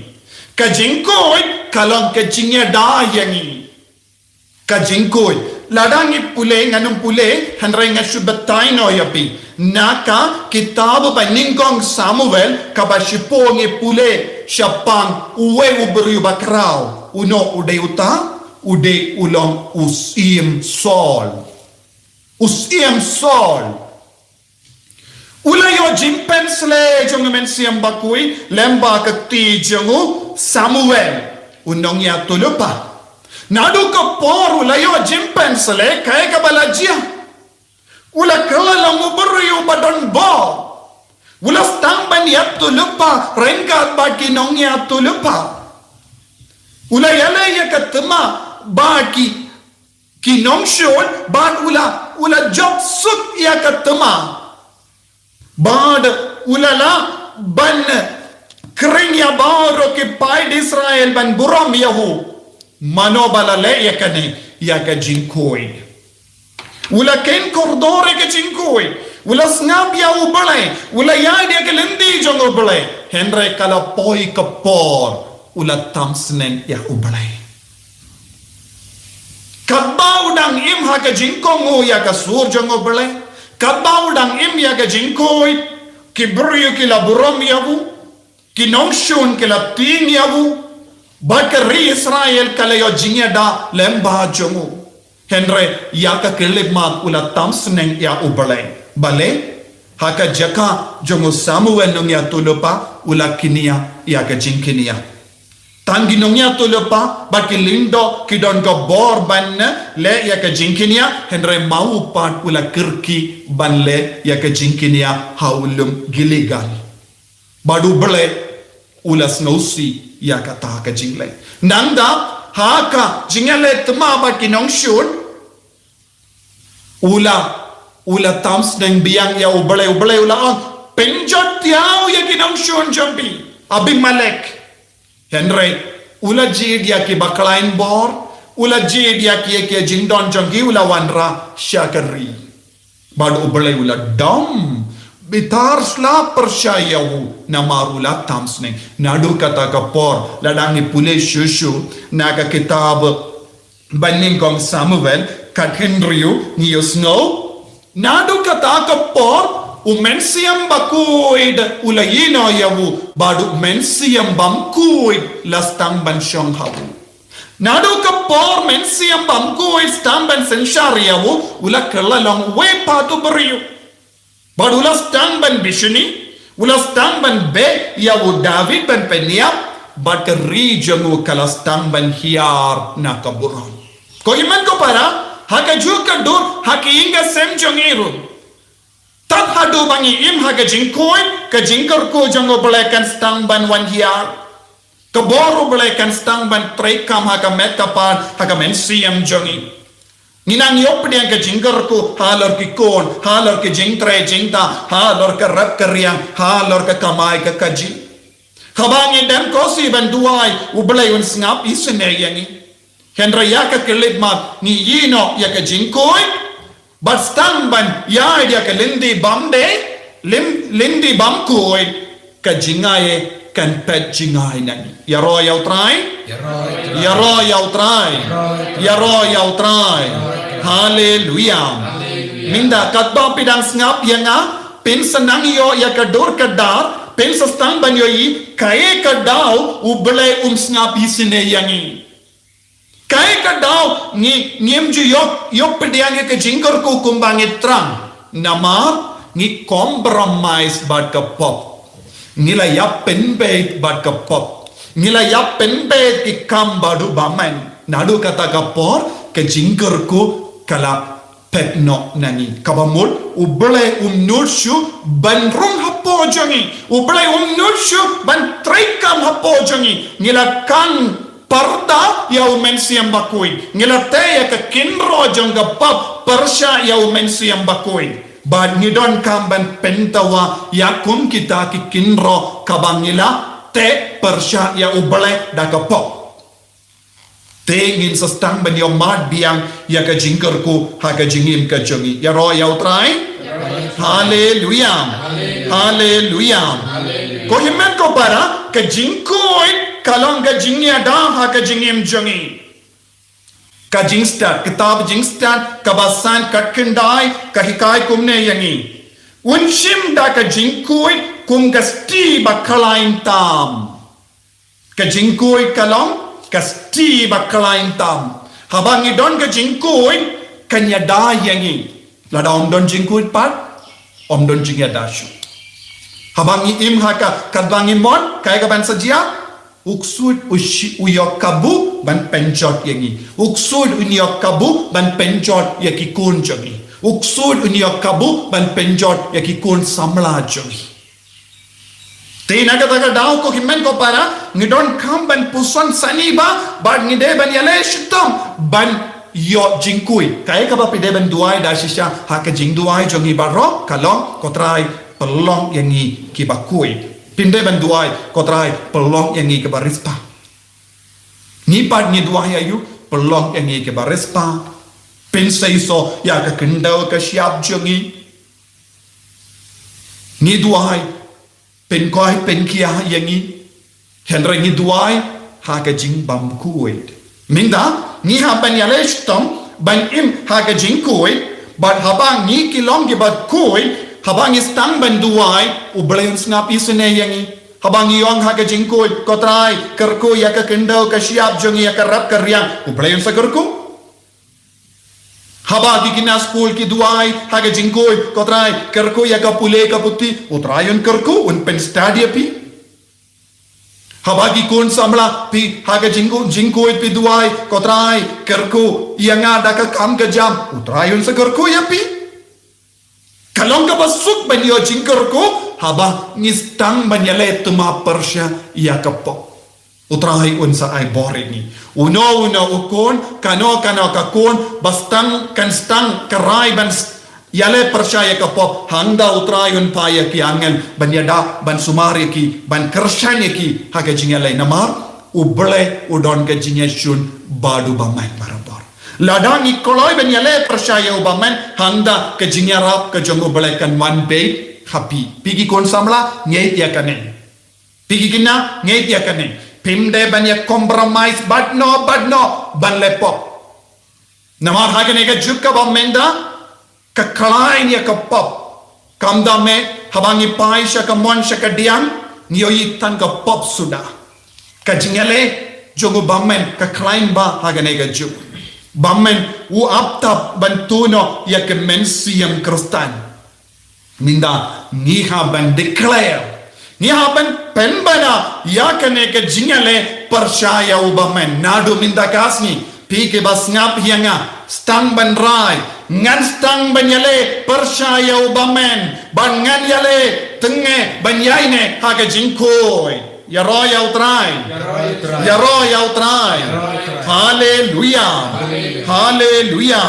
Ka jingkhuid, ka long ka jingïada ïa ngi. Ka jingkhuid. Lada ngi pule, ngan ym pule, hynrei nga shu batai noh ïa phi. Na ka kitab ba nyngkong Samuel, kaba shiphew ngi pule, shaphang uwei u briew ba khraw. Uno u dei uta, u dei u long u Syiem Saul. U Syiem Saul. U la ïoh jingpynshlei jong U Mynsiem Bakhuid, lyngba ka kti jong u Samuel, u nongïathuhlypa. Naduh ka por u la ïoh jingpynshlei, kaei kaba la jia. U la kylla long u briew ba don bor. U la sdang ban ïathuhlypa, ryngkat bad ki nongïathuhlypa. U la ïaleh ïa ka thma, bad ki ki nongshun, bad u la, u la jop suk ïa ka thma. Bad u la lah ban khring ïa baroh ki paid Israel ban burom ïa u. Mano ba la leh ïa kane, ïa ka jingkhuid. U la kheiñ kordor ïa ka jingkhuid. U la sngap ïa U Blei. U la ïaid ïa ka lynti jong U Blei. Hynrei ka la poi ka por. U la tam sneng ïa U Blei. Katba u dang im ha ka jingkohnguh ïa ka sur jong U Blei. Katba u dang im ïa ka jingkhuid. Ki briew ki la burom ïa u. Ki nongshun ki la tieng ïa u. Bad ka ri Israel ka la ïoh jingïada lyngba jong u. Hynrei ïa ka khyllipmat u la tam sneng ïa U Blei. Balei? Ha ka jaka jong u Samuel nongïathuhlypa u la kñia ïa ka jingkñia. Tang ki nongïathuhlypa bad ki lyngdoh ki don ka bor ban leh ïa ka jingkñia, hynrei ma u pat u la kyrkieh ban leh ïa ka jingkñia ha u lum Gilgal. Bad U Blei u la sngewsih ïa kata ka jingleh. Nangta ha ka jingïaleh thma bad ki nongshun, u la, u la tam sneng biang ïa U Blei, U Blei u la ong, pynjot ïa u ïa ki nongshun jong phi, Abimelek. Hynrei u la jied ïa ki bakhlaiñ bor, u la jied ïa ki, ïa ki jingdon jong ki, u la wanrah sha ka ri. Bad U Blei u la dom, bitar sla pyrshah ïa u, namar u la tam sneng. Naduh kata ka por, lada ngi pule shuh shuh na ka kitab ba nyngkong Samuel, khathynriew ngi ïohsngew. Naduh kata ka por, U Mynsiem Bakhuid u la ïehnoh ïa u, bad U Mynsiem Bymkhuid la sdang ban shong ha u. Naduh ka por Mynsiem Bymkhuid sdang ban synshar ïa u, u la kylla long uwei pat u briew. Bad u la sdang ban bishni, u la sdang ban beh ïa u David ban pynïap, bad ka ri jong u ka la sdang ban hiar na ka burom. Ko hynmen ko para, ha kajuh ka dur, ha ka ïing ka sem jong ngi ruh. Tad haduh ba ngi im ha ka jingkhuid, ka jingkyrkhu jong U Blei kan sdang ban wan hiar. Ka bor U Blei kan sdang ban treikam ha ka met ka phad, ha ka mynsiem jong ngi. Ngi nang ïoh pdiang ka jingkyrkhu halor ki khun, halor ki jingtrei jingtah, halor ka rep ka riang, halor ka kamai ka kajih. Haba ngi dem khohsih ban duwai, U Blei un sngap isynei ïa ngi. Hynrei ïa ka khyllipmat ngi ïehnoh ïa ka jingkhuid, bad sdang ban ïaid ïa ka lynti bymdei, lynti bymkhuid, ka jingaiei kan phet jingaiei na ngi. Ïaroh ïa U Trai. Ïaroh ïa U Trai. Ïaroh ïa U Trai. Haleluia. Mynta katba phi dang sngap ïa nga, phin sa nang ïoh ïa ka dur ka dar, phin sa sdang ban ïohi kaei ka daw U Blei um sngap isynei ïa ngi. Kaei ka daw ngi, ngim ju ïoh, ïoh pdiang ïa ka jingkyrkhu kumba ngi thrang. Namar ngi compromise bad ka pop. Ngi la ïa pynbeit bad ka pop. Ngi la ïa pynbeit ki kam baduh bymman. Naduh kata ka por, ka jingkyrkhu ka la phet noh na ngi. Kaba mut, U Blei um nud shuh ban rung hapoh jong ngi. U Blei um nud shuh ban treikam hapoh jong ngi. Ngi la khang pyrda ïa U Mynsiem Bakhuid. Ngi la teh ïa ka kynroh jong ka pop pyrshah ïa U Mynsiem Bakhuid. Bad ngi donkam ban pyndawa ïa kum kita ki kynroh kaba ngi la teh pyrshah ïa U Blei da ka pop. Te ngin sa sdang ban ïohmad biang ïa ka jingkyrkhu ha ka jingim ka jong ngi. Ïaroh ïa U Trai. Haleluia. Haleluia. Ko hynmen ko para, ka jingkhuid ka long ka jingïada ha ka jingim jong ngi. Ka Jingstad, kitab Jingstad kaba san, khat khyndai, ka hikai kumne ïa ngi: Un shim da ka jingkhuid kum ka sti ba khlaiñ tam. Ka jingkhuid ka long ka sti ba khlaiñ tam. Haba ngi don ka jingkhuid, kan ïada ïa ngi. Lada ym don jingkhuid pat, ym don jingïada shuh. Haba ngi im ha ka, katba ngi mon, kaei kaban sa jia? U Ksuid u shi-, u ïoh kabu ban pynjot ïa ngi. U Ksuid un ïoh kabu ban pynjot ïa ki khun jong ngi. U Ksuid un ïoh kabu ban pynjot ïa ki khun samla jong ngi. Te na kata ka daw, ko hynmen ko para, ngi donkam ban puson sani bha, bad ngi dei ban ïaleh shitom ban ïoh jingkhuid. Kaei kaba phi dei ban duwai da shisha ha ka jingduwai jong ngi baroh ka long: Ko Trai, pynlong ïa ngi kiba khuid. Phim dei ban duwai: Ko Trai, pynlong ïa ngi kiba riewspah. Ngi pat ngi duwai aïu? Pynlong ïa ngi kiba riewspah. Pynseisoh ïa ka khyndew ka shyiap jong ngi. Ngi duwai, pynkoit pynkhia ïa ngi. Hynrei ngi duwai ha ka jingbymkhuid. Mynta ngi hap ban ïaleh shitom ban im ha ka jingkhuid. Bad haba ngi ki long kiba khuid, haba ngi sdang ban duwai, U Blei un sngap isynei ïa ngi. Haba ngi ong ha ka jingkhuid: Ko Trai, kyrkhu ïa ka khyndew ka shyiap jong ngi, ïa ka rep ka riang, U Blei un sa kyrkhu. Haba ki khynnah skul ki duwai ha ka jingkhuid: Ko Trai, kyrkhu ïa ka pule ka puthi, U Trai un kyrkhu, un pynstad ïa phi. Haba ki khun samla, phi ha ka jingkhuid, jingkhuid phi duwai: Ko Trai, kyrkhu ïa nga da ka kam ka jam, U Trai un sa kyrkhu ïa phi. Ka long kaba suk ban ïoh jingkyrkhu haba ngi sdang ban ïaleh thymmai pyrshah ïa ka pop. U Trai un sa ai bor ïa ngi. Uno uno u khun, kano kano ka khun ba sdang, kan sdang ka rai ban s-, ïaleh pyrshah ïa ka pop, hangta U Trai un phah ïa ki angel ban ïada, ban sumar ïa ki, ban kyrshan ïa ki ha ka jingïaleh. Namar U Blei u don ka jingïashun bad u bymman barabor. Lada ngi kloi ban ïaleh pyrshah ïa u bymman, hangta ka jingïarap ka jong U Blei kan wan beit ha phi. Phi ki khun samla, ngeit ïa kane. Phi ki khynnah, ngeit ïa kane. Phim dei ban ïa compromise bad no, bad no ban leh pop. Namar ha kane ka juk kaba mynta, ka khlaiñ ïa ka pop. Kumta me, haba ngi phai sha ka mon sha ka diang, ngi ïohi tang ka pop suda. Ka jingïaleh jong u bymman ka khlaiñ bha ha kane ka juk. Bymman u ap tap ban tuh noh ïa ka mynsiem Khristan. Mynta ngi hap ban declare, ngi hap ban pynbna ïa kane ka jingïaleh pyrshah ïa u bymman. Naduh mynta ka sngi, phi kiba sngap ïa nga, sdang ban rai, ngan sdang ban ïaleh pyrshah ïa u bymman, ban ngan ïaleh tyngne ban ïaineh ha ka jingkhuid. Ïaroh ïa u Trai. Ïaroh ïa u Trai. Haleluia. Haleluia.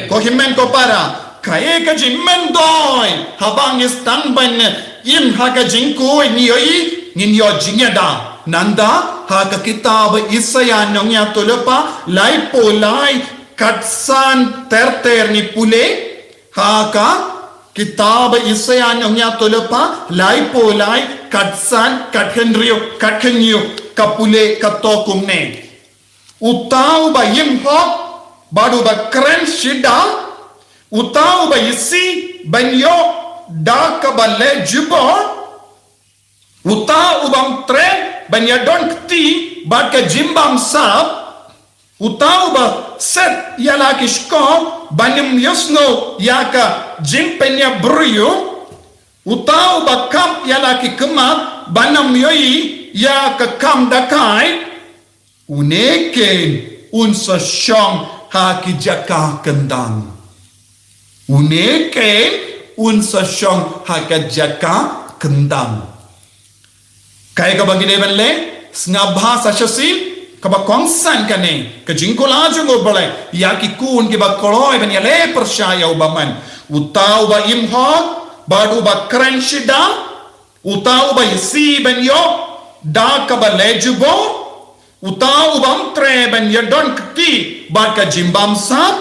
Ko hynmen ko para, kaei ka jingmyntoi haba ngi sdang ban im ha ka jingkhuid, ngi ïohi, ngin ïoh jingïada. Nangta ha ka kitab Isaïah nongïathuhlypa laiphew lai, khatsan ter ter ngi pule. Ha ka kitab Isaïah nongïathuhlypa laiphew lai, khatsan, khathynriew, khathynñiew, ka pule kato kumne: Uta uba im hok bad uba kren shisyndon, uta uba isih ban ïoh da kaba leh jubor, uta u bym treh ban ïadon kti bad ka jingbamsap, uta uba set ïa la ki shkor ban ym ïohsngew ïa ka jingpynïap briew, uta uba kap ïa la ki khmat ban ym ïohi ïa ka kam dakai, une keiñ un sa shong ha ki jaka kyndang. Une kein un sa shong ha ka jaka kyndang. Kaei kaba ngi dei ban leh, sngap bha sa shisien, kaba kongsan kane ka jingkular jong U Blei ïa ki khun kiba kloi ban ïaleh pyrshah ïa u bymman. Uta uba im hok bad uba kren shitom, uta uba ïasih ban ïoh da kaba leh jubor, uta u bym treh ban ïadon kti bad ka jingbamsap,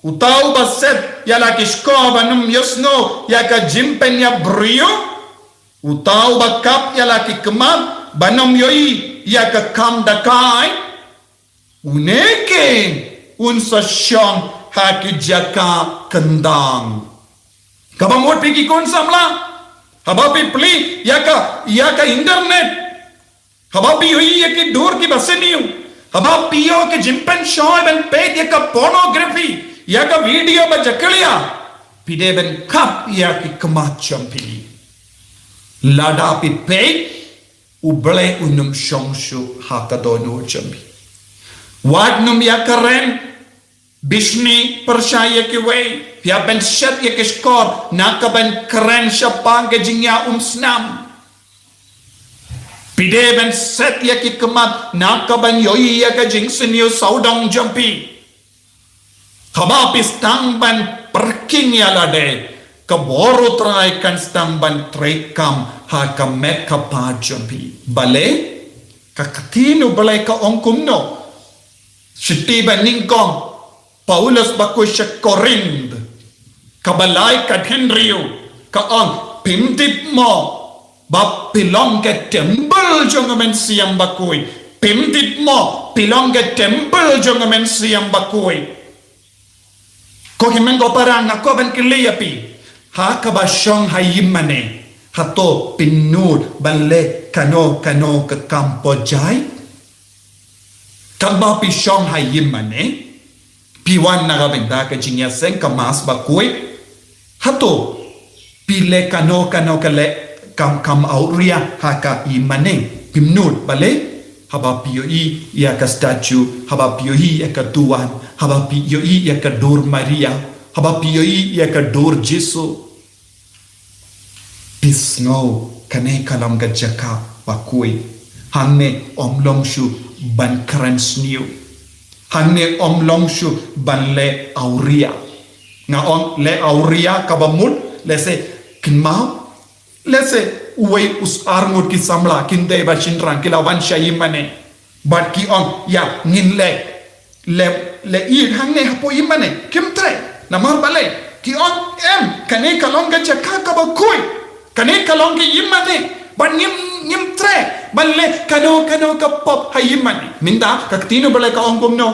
uta uba set ïa la ki shkor ban ym ïohsngew ïa ka jingpynïap briew, uta uba kap ïa la ki khmat ban ym ïohi ïa ka kam da kai, une kein un sa shong ha ki jaka kyndang. Kaba mut phi ki khun samla, haba phi plie ïa ka, ïa ka internet, haba phi ïohi ïa ki dur kiba sniew, haba phi ïoh ka jingpynshoi ban peit ïa ka pornography, ïa ka video ba jakhlia, phi dei ban kap ïa ki khmat jong phi. Lada phi peit, U Blei un ym shong shuh ha ka dohnud jong phi. Wat nym ïakren bishni pyrshah ïa kiwei. Phi hap ban set ïa ki shkor na ka ban kren shaphang ka jingïaumsnam. Phi dei ban set ïa ki khmat na ka ban ïohi ïa ka jingsniew sawdong jong phi. Haba phi sdang ban pyrkhing ïa lade, ka bor U Trai kan sdang ban treikam ha ka met ka phad jong phi. Balei? Ka ktien U Blei ka ong kumno? Shithi ba nyngkong Paulus bakhuid sha Korinth, kaba lai ka hynriew, ka ong, phim tip mo ba phi long ka templ jong U Mynsiem Bakhuid? Phim tip mo phi long ka templ jong U Mynsiem Bakhuid? Ko hynmen ko para, nga kwah ban kylli ïa phi, ha kaba shong ha ïingmane, hato phin nud ban leh kano kano ka kam pynjah? Katba phi shong ha ïingmane, phi wan na ka bynta ka jingïaseng ka Mass bakhuid, hato phi leh kano kano ka leh kam, kam awria ha ka ïingmane? Phim nud. Balei? Haba phi ïohi ïa ka statue, haba phi ïohi ïa ka duwan, haba phi ïohi ïa ka dur Maria, haba phi ïohi ïa ka dur Jisu, phi sngew kane ka long ka jaka bakhuid. Hangne ym long shuh ban kren sniew. Hangne ym long shuh ban leh awria. Nga ong leh awria kaba mut, lehse kynmaw, lehse uwei u, ar ngut ki samla, khyndai bad shynrang, ki la wan sha ïingmane. Bad ki ong, ïa, ngin leh, leh, leh Eid hangne hapoh ïingmane. Kim treh. Namar balei? Ki ong, em, kane ka long ka jaka kaba khuid. Kane ka long ka ïingmane. Bad ngim, ngim treh ban leh kano kano ka pop ha ïingmane. Mynta ka ktien U Blei ka ong kumno?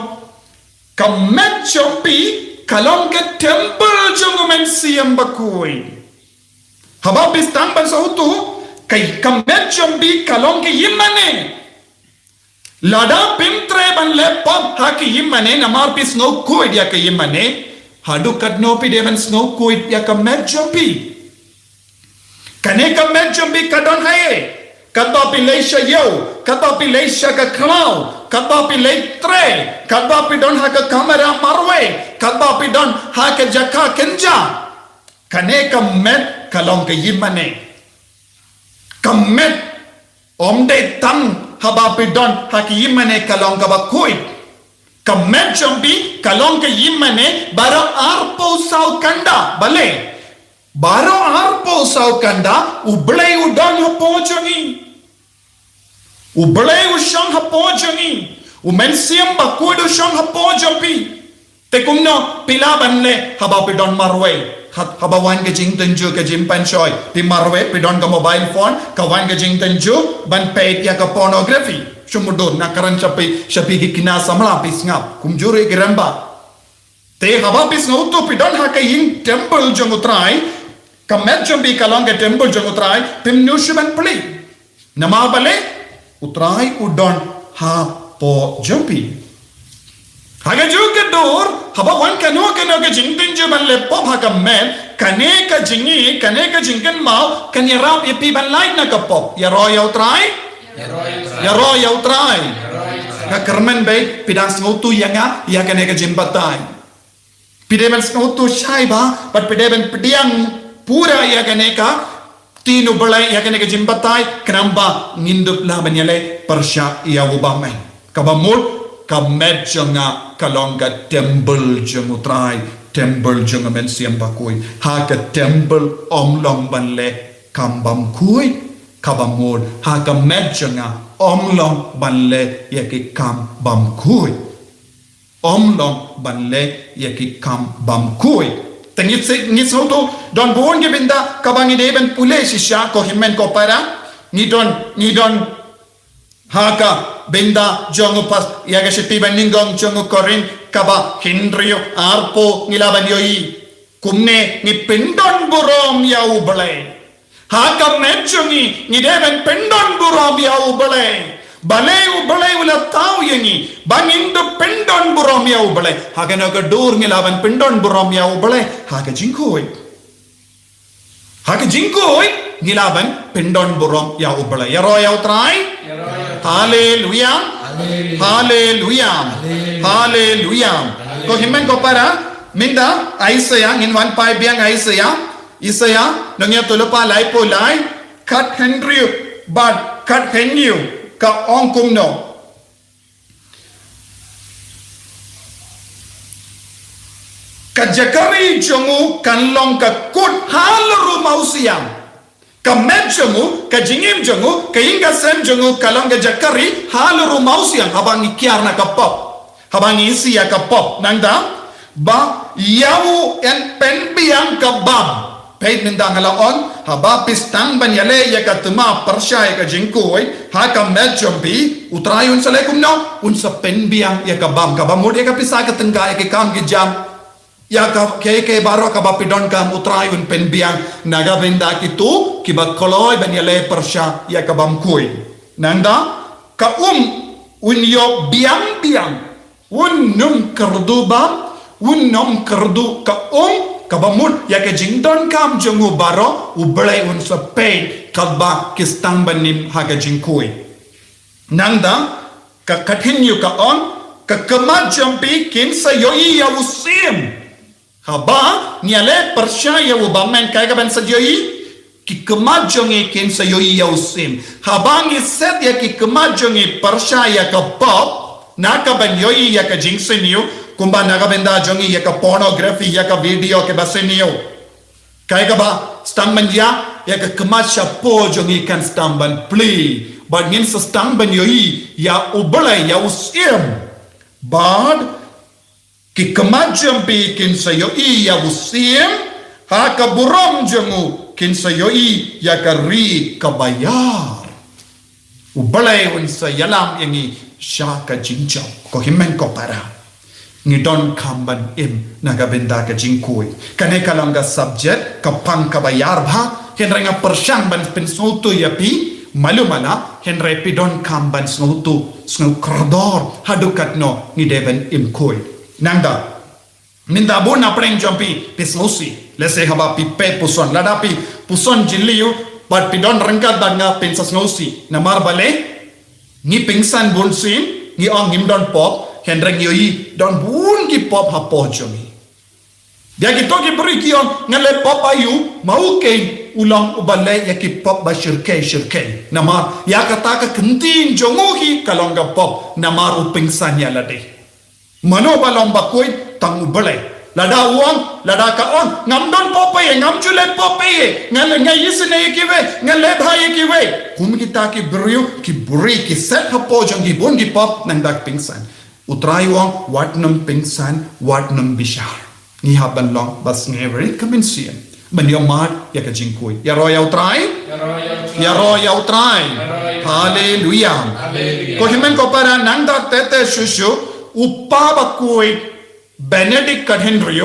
Ka met jong phi ka long ka templ jong U Mynsiem Bakhuid. Haba phi sdang ban sngewthuh, ka, ka met jong phi ka long ka ïingmane. Lada phim treh ban leh pop ha ka ïingmane, namar phi sngew khuid ïa ka ïingmane, haduh katno phi dei ban sngew khuid ïa ka met jong phi? Kane ka met jong phi ka don haei? Katba phi leit sha ïew, katba phi leit sha ka khlaw, katba phi leit trei, katba phi don ha ka kamra marwei, katba phi don ha ka jaka kynja, kane ka met ka long ka ïingmane. Ka met ym dei tang haba phi don ha ka ïingmane ka long kaba khuid. Ka met jong phi ka long ka ïingmane baroh arphew saw kynda. Balei? Baroh arphew saw kynda U Blei u don hapoh jong ngi. U Blei u shong hapoh jong ngi. U Mynsiem Bakhuid u shong hapoh jong phi. Te kumno phi lah ban leh haba phi don marwei? Ha, haba wan ka jingtynjuh, ka jingpynshoi, phi marwei, phi don ka mobile phone, ka wan ka jingtynjuh ban peit ïa ka pornography. Shu mudui, nga kren sha phi, sha phi ki khynnah samla, phi sngap. Kumjuh ruh ki rangbah. Te haba phi sngewthuh phi don ha ka ïing templ jong U Trai, ka met jong phi ka long ka templ jong U Trai, phim nud shuh ban plie. Namar balei? U Trai u don hapoh jong phi. Ha kajuh ka dur, haba wan kano kano ka jingtynjuh ban leh pop ha ka met, kane ka jingïeit, kane ka jingkynmaw kan ïarap ïa phi ban lait na ka pop. Ïaroh ïa U Trai? Ïaroh ïa U Trai. Ka kyrmen beit, phi dang sngewthuh ïa nga, ïa kane ka jingbatai. Phi dei ban sngewthuh shai bha, bad phi dei ban pdiang pura ïa kane ka ktien U Blei, ïa kane ka jingbatai, khnang ba ngin dup lah ban ïaleh pyrshah ïa u bymman. Kaba mut, ka met jong nga ka long ka temple jong U Trai, temple jong U Mynsiem Bakhuid. Ha ka temple ym long ban leh kam bymkhuid, kaba mut, ha ka met jong nga ym long ban leh ïa ki kam bymkhuid. Ym long ban leh ïa ki kam bymkhuid. Te ngi sngewthuh, don bun ki bynta kaba ngi dei ban pule shisha, ko hynmen ko para. Ngi don, ngi don ha ka bynta jong u pas, ïa ka shithi banyngkong jong u Korinth kaba hynriew, arphew, ngi lah ban ïohi kumne ngi pyndonburom ïa U Blei. Ha ka met jong ngi, ngi dei ban pyndonburom ïa U Blei. Balei U Blei u la thaw ïa ngi, ba ngin dup pyndonburom ïa U Blei. Ha kano ka dur ngi lah ban pyndonburom ïa U Blei? Ha ka jingkhuid. Ha ka jingkhuid ngi lah ban pyndonburom ïa U Blei. Ïaroh ïa U Trai. Haleluya. Haleluya. Haleluya. Ko hynmen ko para, mynta Isaiah, ngin wan phai biang Isaiah. Isaiah, nongïathuhlypa laiphew lai, khathynriew bad khathynñiew, ka ong kumno. Ka jaka ri jong u kan long ka kut halor u mawsiang. Ka met jong u, ka jingim jong u, ka ïing ka sem jong u, ka long ka jaka ri halor u mawsiang, haba ngi kiar na ka pop. Haba ngi isih ïa ka pop, nangta, ba ïa u yn pynbiang ka bam. Peit mynta nga la ong, haba phi sdang ban ïaleh ïa ka thma pyrshah ïa ka jingkhuid ha ka met jong phi, U Trai un sa leh kumno, un sa pynbiang ïa ka bam, kaba mut ïa ka pisa ka tyngka, ïa ki kam ki jam. Ïa ka, kaei kaei baroh kaba phi donkam, U Trai un pynbiang na ka bynta kito kiba kloi ban ïaleh pyrshah ïa ka bymkhuid. Nangta, ka um un ïoh biang biang. Un nym kyrduh bam, un nym kyrduh ka um, kaba mut ïa ka jingdonkam jong u baroh, U Blei un sa peit katba ki sdang ban im ha ka jingkhuid. Nangta, ka khathynñiew ka ong, ka khmat jong phi kin sa ïohi ïa u syiem. Haba ngi ïaleh pyrshah ïa u bymman, kaei kaban sa ïohi? Ki khmat jong ngi kin sa ïohi ïa u syiem. Haba ngi set ïa ki khmat jong ngi pyrshah ïa ka pop, na kaban ïohi ïa ka jingsniew, kumba na ka bynta jong ngi ïa ka pornography, ïa ka video kiba sniew. Kaei kaba sdang ban ïa, ïa ka khmat shapoh jong ngi kan sdang ban plie. Bad ngin sa sdang ban ïohi ïa U Blei, ïa u syiem. Bad ki khmat jong phi kin sa ïohi ïa u syiem, ha ka burom jong u kin sa ïohi ïa ka ri kaba ïar. U Blei un sa ïalam ïa ngi sha ka jingjop. Ko hynmen ko para, ngi donkam ban im na ka bynta ka jingkhuid. Kane ka long ka subject, ka pang kaba ïar bha, hynrei nga pyrshang ban pynsngewthuh ïa phi malu mala, hynrei phi donkam ban sngewthuh, sngewkordor haduh katno ngi dei ban im khuid. Nangta, mynta bun na pdeng jong phi, phi sngewsih. Lehse haba phi peit puson, lada phi puson jylliew, bad phi don ryngkat bad nga, phin sa sngewsih. Namar balei? Ngi pynsan bunsien, ngi ong ngim don pop, hynrei ngi ïohi don bun ki pop hapoh jong ngi. Ïa kito ki briew ki ong, nga leh pop aïu, ma u keiñ u long uba leh ïa ki pop ba shyrkhei shyrkhei. Namar ïa kata ka ktien jong u hi ka long ka pop, namar u pynsan ïa lade. Mano ba long bakhuid? Tang U Blei. Lada u ong, lada ka ong, ngam don pop ei, ngam ju leh pop ei, nga leh, nga isynei ïa kiwei, nga leh bha ïa kiwei. Kum kita ki briew, ki briew ki set hapoh jong ki bun ki pop, nangta ki pynsan. U Trai u ong, wat nym pynsan, wat nym bishar. Ngi hap ban long ba sngewrit ka mynsiem ban ïohmad ïa ka jingkhuid. Ïaroh ïa U Trai. Ïaroh ïa U Trai. Haleluya. Ko hynmen ko para, nangta tete shuh shuh, u Papa Bakhuid Benedict ka hynriew,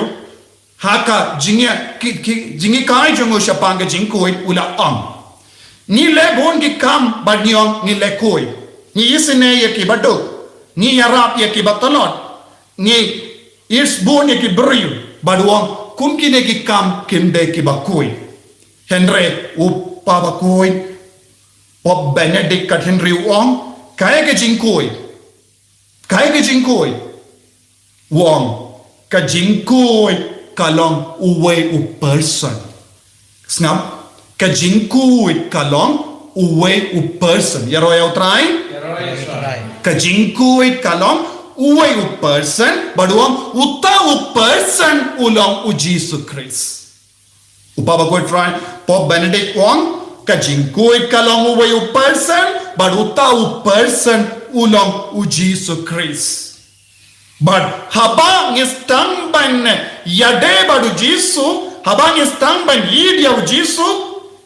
ha ka jingïa, ki, ki, jingïakai jong u shaphang ka jingkhuid, u la ong, ngi leh bun ki kam bad ngi ong ngi leh khuid. Ngi isynei ïa kiba duk. Ngi ïarap ïa kiba tlot. Ngi isbun ïa ki briew, bad u ong, kum kine ki kam kim dei kiba khuid. Hynrei u Papa Bakhuid, Pope Benedict ka hynriew u ong, kaei ka jingkhuid? Kaei ka jingkhuid? U ong, ka jingkhuid ka long uwei u person. Sngap, ka jingkhuid ka long uwei u person. Ïaroh ïa U Trai? Ka jingkhuid ka long uwei u person, bad u ong uta u person u long U Jisu Khrist. U Papa Khuid Trai, Pope Benedict u ong, ka jingkhuid ka long uwei u person, bad uta u person u long U Jisu Khrist. Bad haba ngi sdang ban ïadei bad U Jisu, haba ngi sdang ban ïeit ïa U Jisu,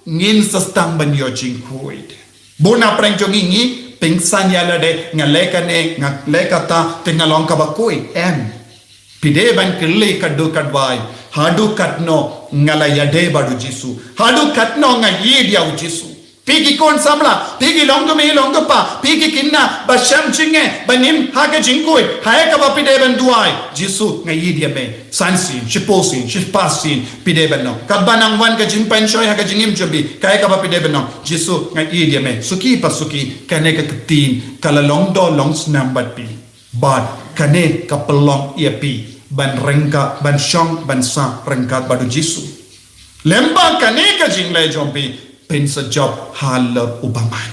ngin sa sdang ban ïoh jingkhuid. Bun na pdeng jong ngi ngi pynsan ïa lade, nga leh kane, nga leh kata, te nga long kaba khuid. Em. Phi dei ban kylli katto katne, haduh katno nga la ïadei bad U Jisu, haduh katno nga ïeit ïa U Jisu. Phi ki khun samla, phi ki long kmie long kpa, phi ki khynnah ba shem jingeh ban im ha ka jingkhuid, ha kaba phi dei ban duwai, Jisu nga ïeit ïa me. San sien, shiphew sien, shispah sien, phi dei ban ong. Katba nang wan ka jingpynshoi ha ka jingim jong phi, kaei kaba phi dei ban ong? Jisu nga ïeit ïa me. Suki pa suki, kane ka ktien ka la long doh long snam bad phi. Bad kane ka pynlong ïa phi ban ryngkat, ban shong, ban sah ryngkat bad U Jisu. Lymda kane ka jingleh jong phi, phin sa jop halor u bymman,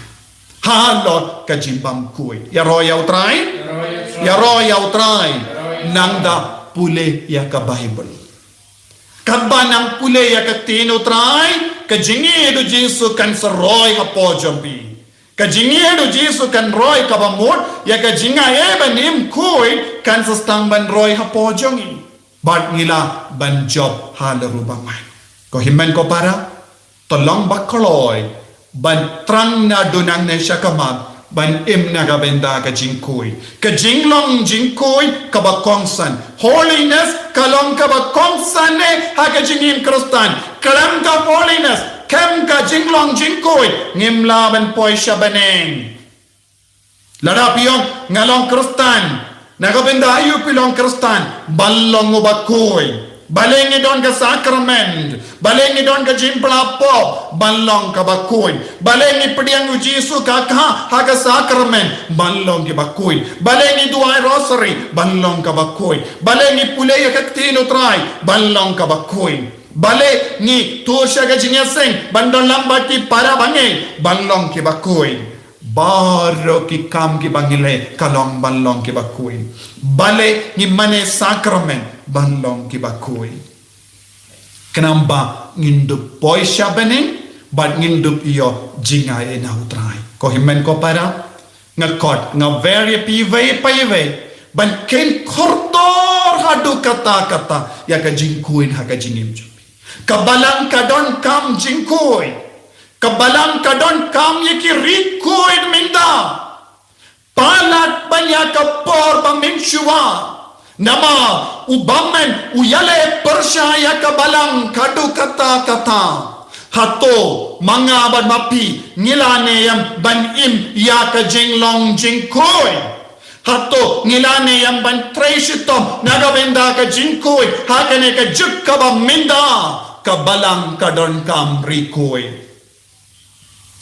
halor ka jingbymkhuid. Ïaroh ïa U Trai? Ïaroh ïa U Trai. Nang da pule ïa ka Baibl. Katba nang pule ïa ka ktien U Trai, ka jingïeit U Jisu kan sa roi hapoh jong phi. Ka jingïeit U Jisu kan roi kaba mut, ïa ka jingaiei ban im khuid kan sa sdang ban roi hapoh jong ngi. Bad ngi lah ban jop halor u bymman. Ko hynmen ko para, to long ba kloi ban thrang naduh nangne sha khmat ban im na ka bynta ka jingkhuid. Ka jinglong jingkhuid kaba kongsan. Holiness ka long kaba kongsan eh ha ka jingim Khristan. Khlem ka holiness, khlem ka jinglong jingkhuid, ngim lah ban poi sha bneng. Lada phi ong nga long Khristan, na ka bynta aïu phi long Khristan? Ban long uba khuid. Balei ngi don ka sakramen? Balei ngi don ka jingpynlong pop? Ban long kaba khuid. Balei ngi pdiang U Jisu ka kha ha ka sakramen? Ban long kiba khuid. Balei ngi duwai rosary? Ban long kaba khuid. Balei ngi pule ïa ka ktien U Trai? Ban long kaba khuid. Balei ngi tur sha ka jingïaseng ban don lang bad ki para bangeit? Ban long kiba khuid. Baroh ki kam kiba ngi leh ka long ban long kiba khuid. Balei ngi mane sakramen? Ban long kiba khuid. Khnang ba ngin dup poi sha bneng bad ngin dup ïoh jingaiei na U Trai. Ko hynmen ko para, nga khot, nga wer ïa phi iwei pa iwei ban kheiñ kordor haduh katta katta ïa ka jingkhuid ha ka jingim jong phi. Ka Balang ka donkam jingkhuid. Ka Balang ka donkam ïa ki ri khuid mynta. Palat ban ïa ka por ba mynshuwa. Namar u bymman u ïaleh pyrshah ïa ka Balang haduh katta katta. Hato ma nga bad ma phi ngi la ne ïam ban im ïa ka jinglong jingkhuid? Hato ngi la ne ïam ban trei shitom na ka bynta ka jingkhuid ha kane ka juk kaba mynta? Ka Balang ka donkam ri khuid.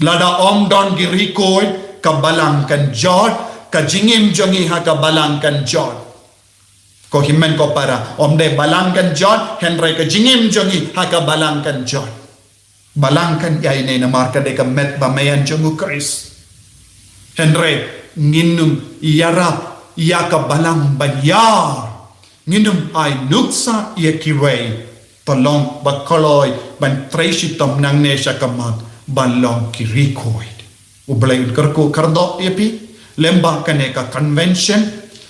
Lada ym don ki ri khuid, ka Balang kan jot, ka jingim jong ngi ha ka Balang kan jot. Ko hynmen ko para, ym dei Balang kan jot, hynrei ka jingim jong ngi ha ka Balang kan jot. Balang kan ïai ne namar ka dei ka met ba meian jong U Khrist. Hynrei ngin ym ïarap ïa ka Balang ban ïar. Ngin ym ai nuksa ïa kiwei. To long ba kloi ban trei shitom nangne sha khmat ban long ki ri khuid. U Blei un kyrkhu kyrdoh ïa phi lem bad kane ka convention,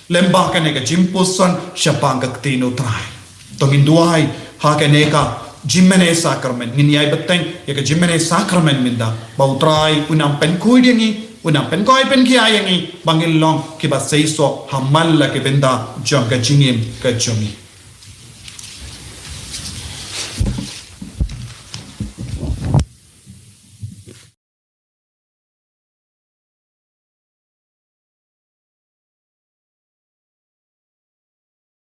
lem bad kane ka jingpuson shaphang ka ktien U Trai. To ngin duwai ha kane ka jingmane sakramen, ngin ïai bteng ïa ka jingmane sakramen mynta ba U Trai un nang pynkhuid ïa ngi, un nang pynkhuid pynkhia ïa ngi ba ngin long kiba seisoh ha man la ki bynta jong ka jingim ka jong ngi.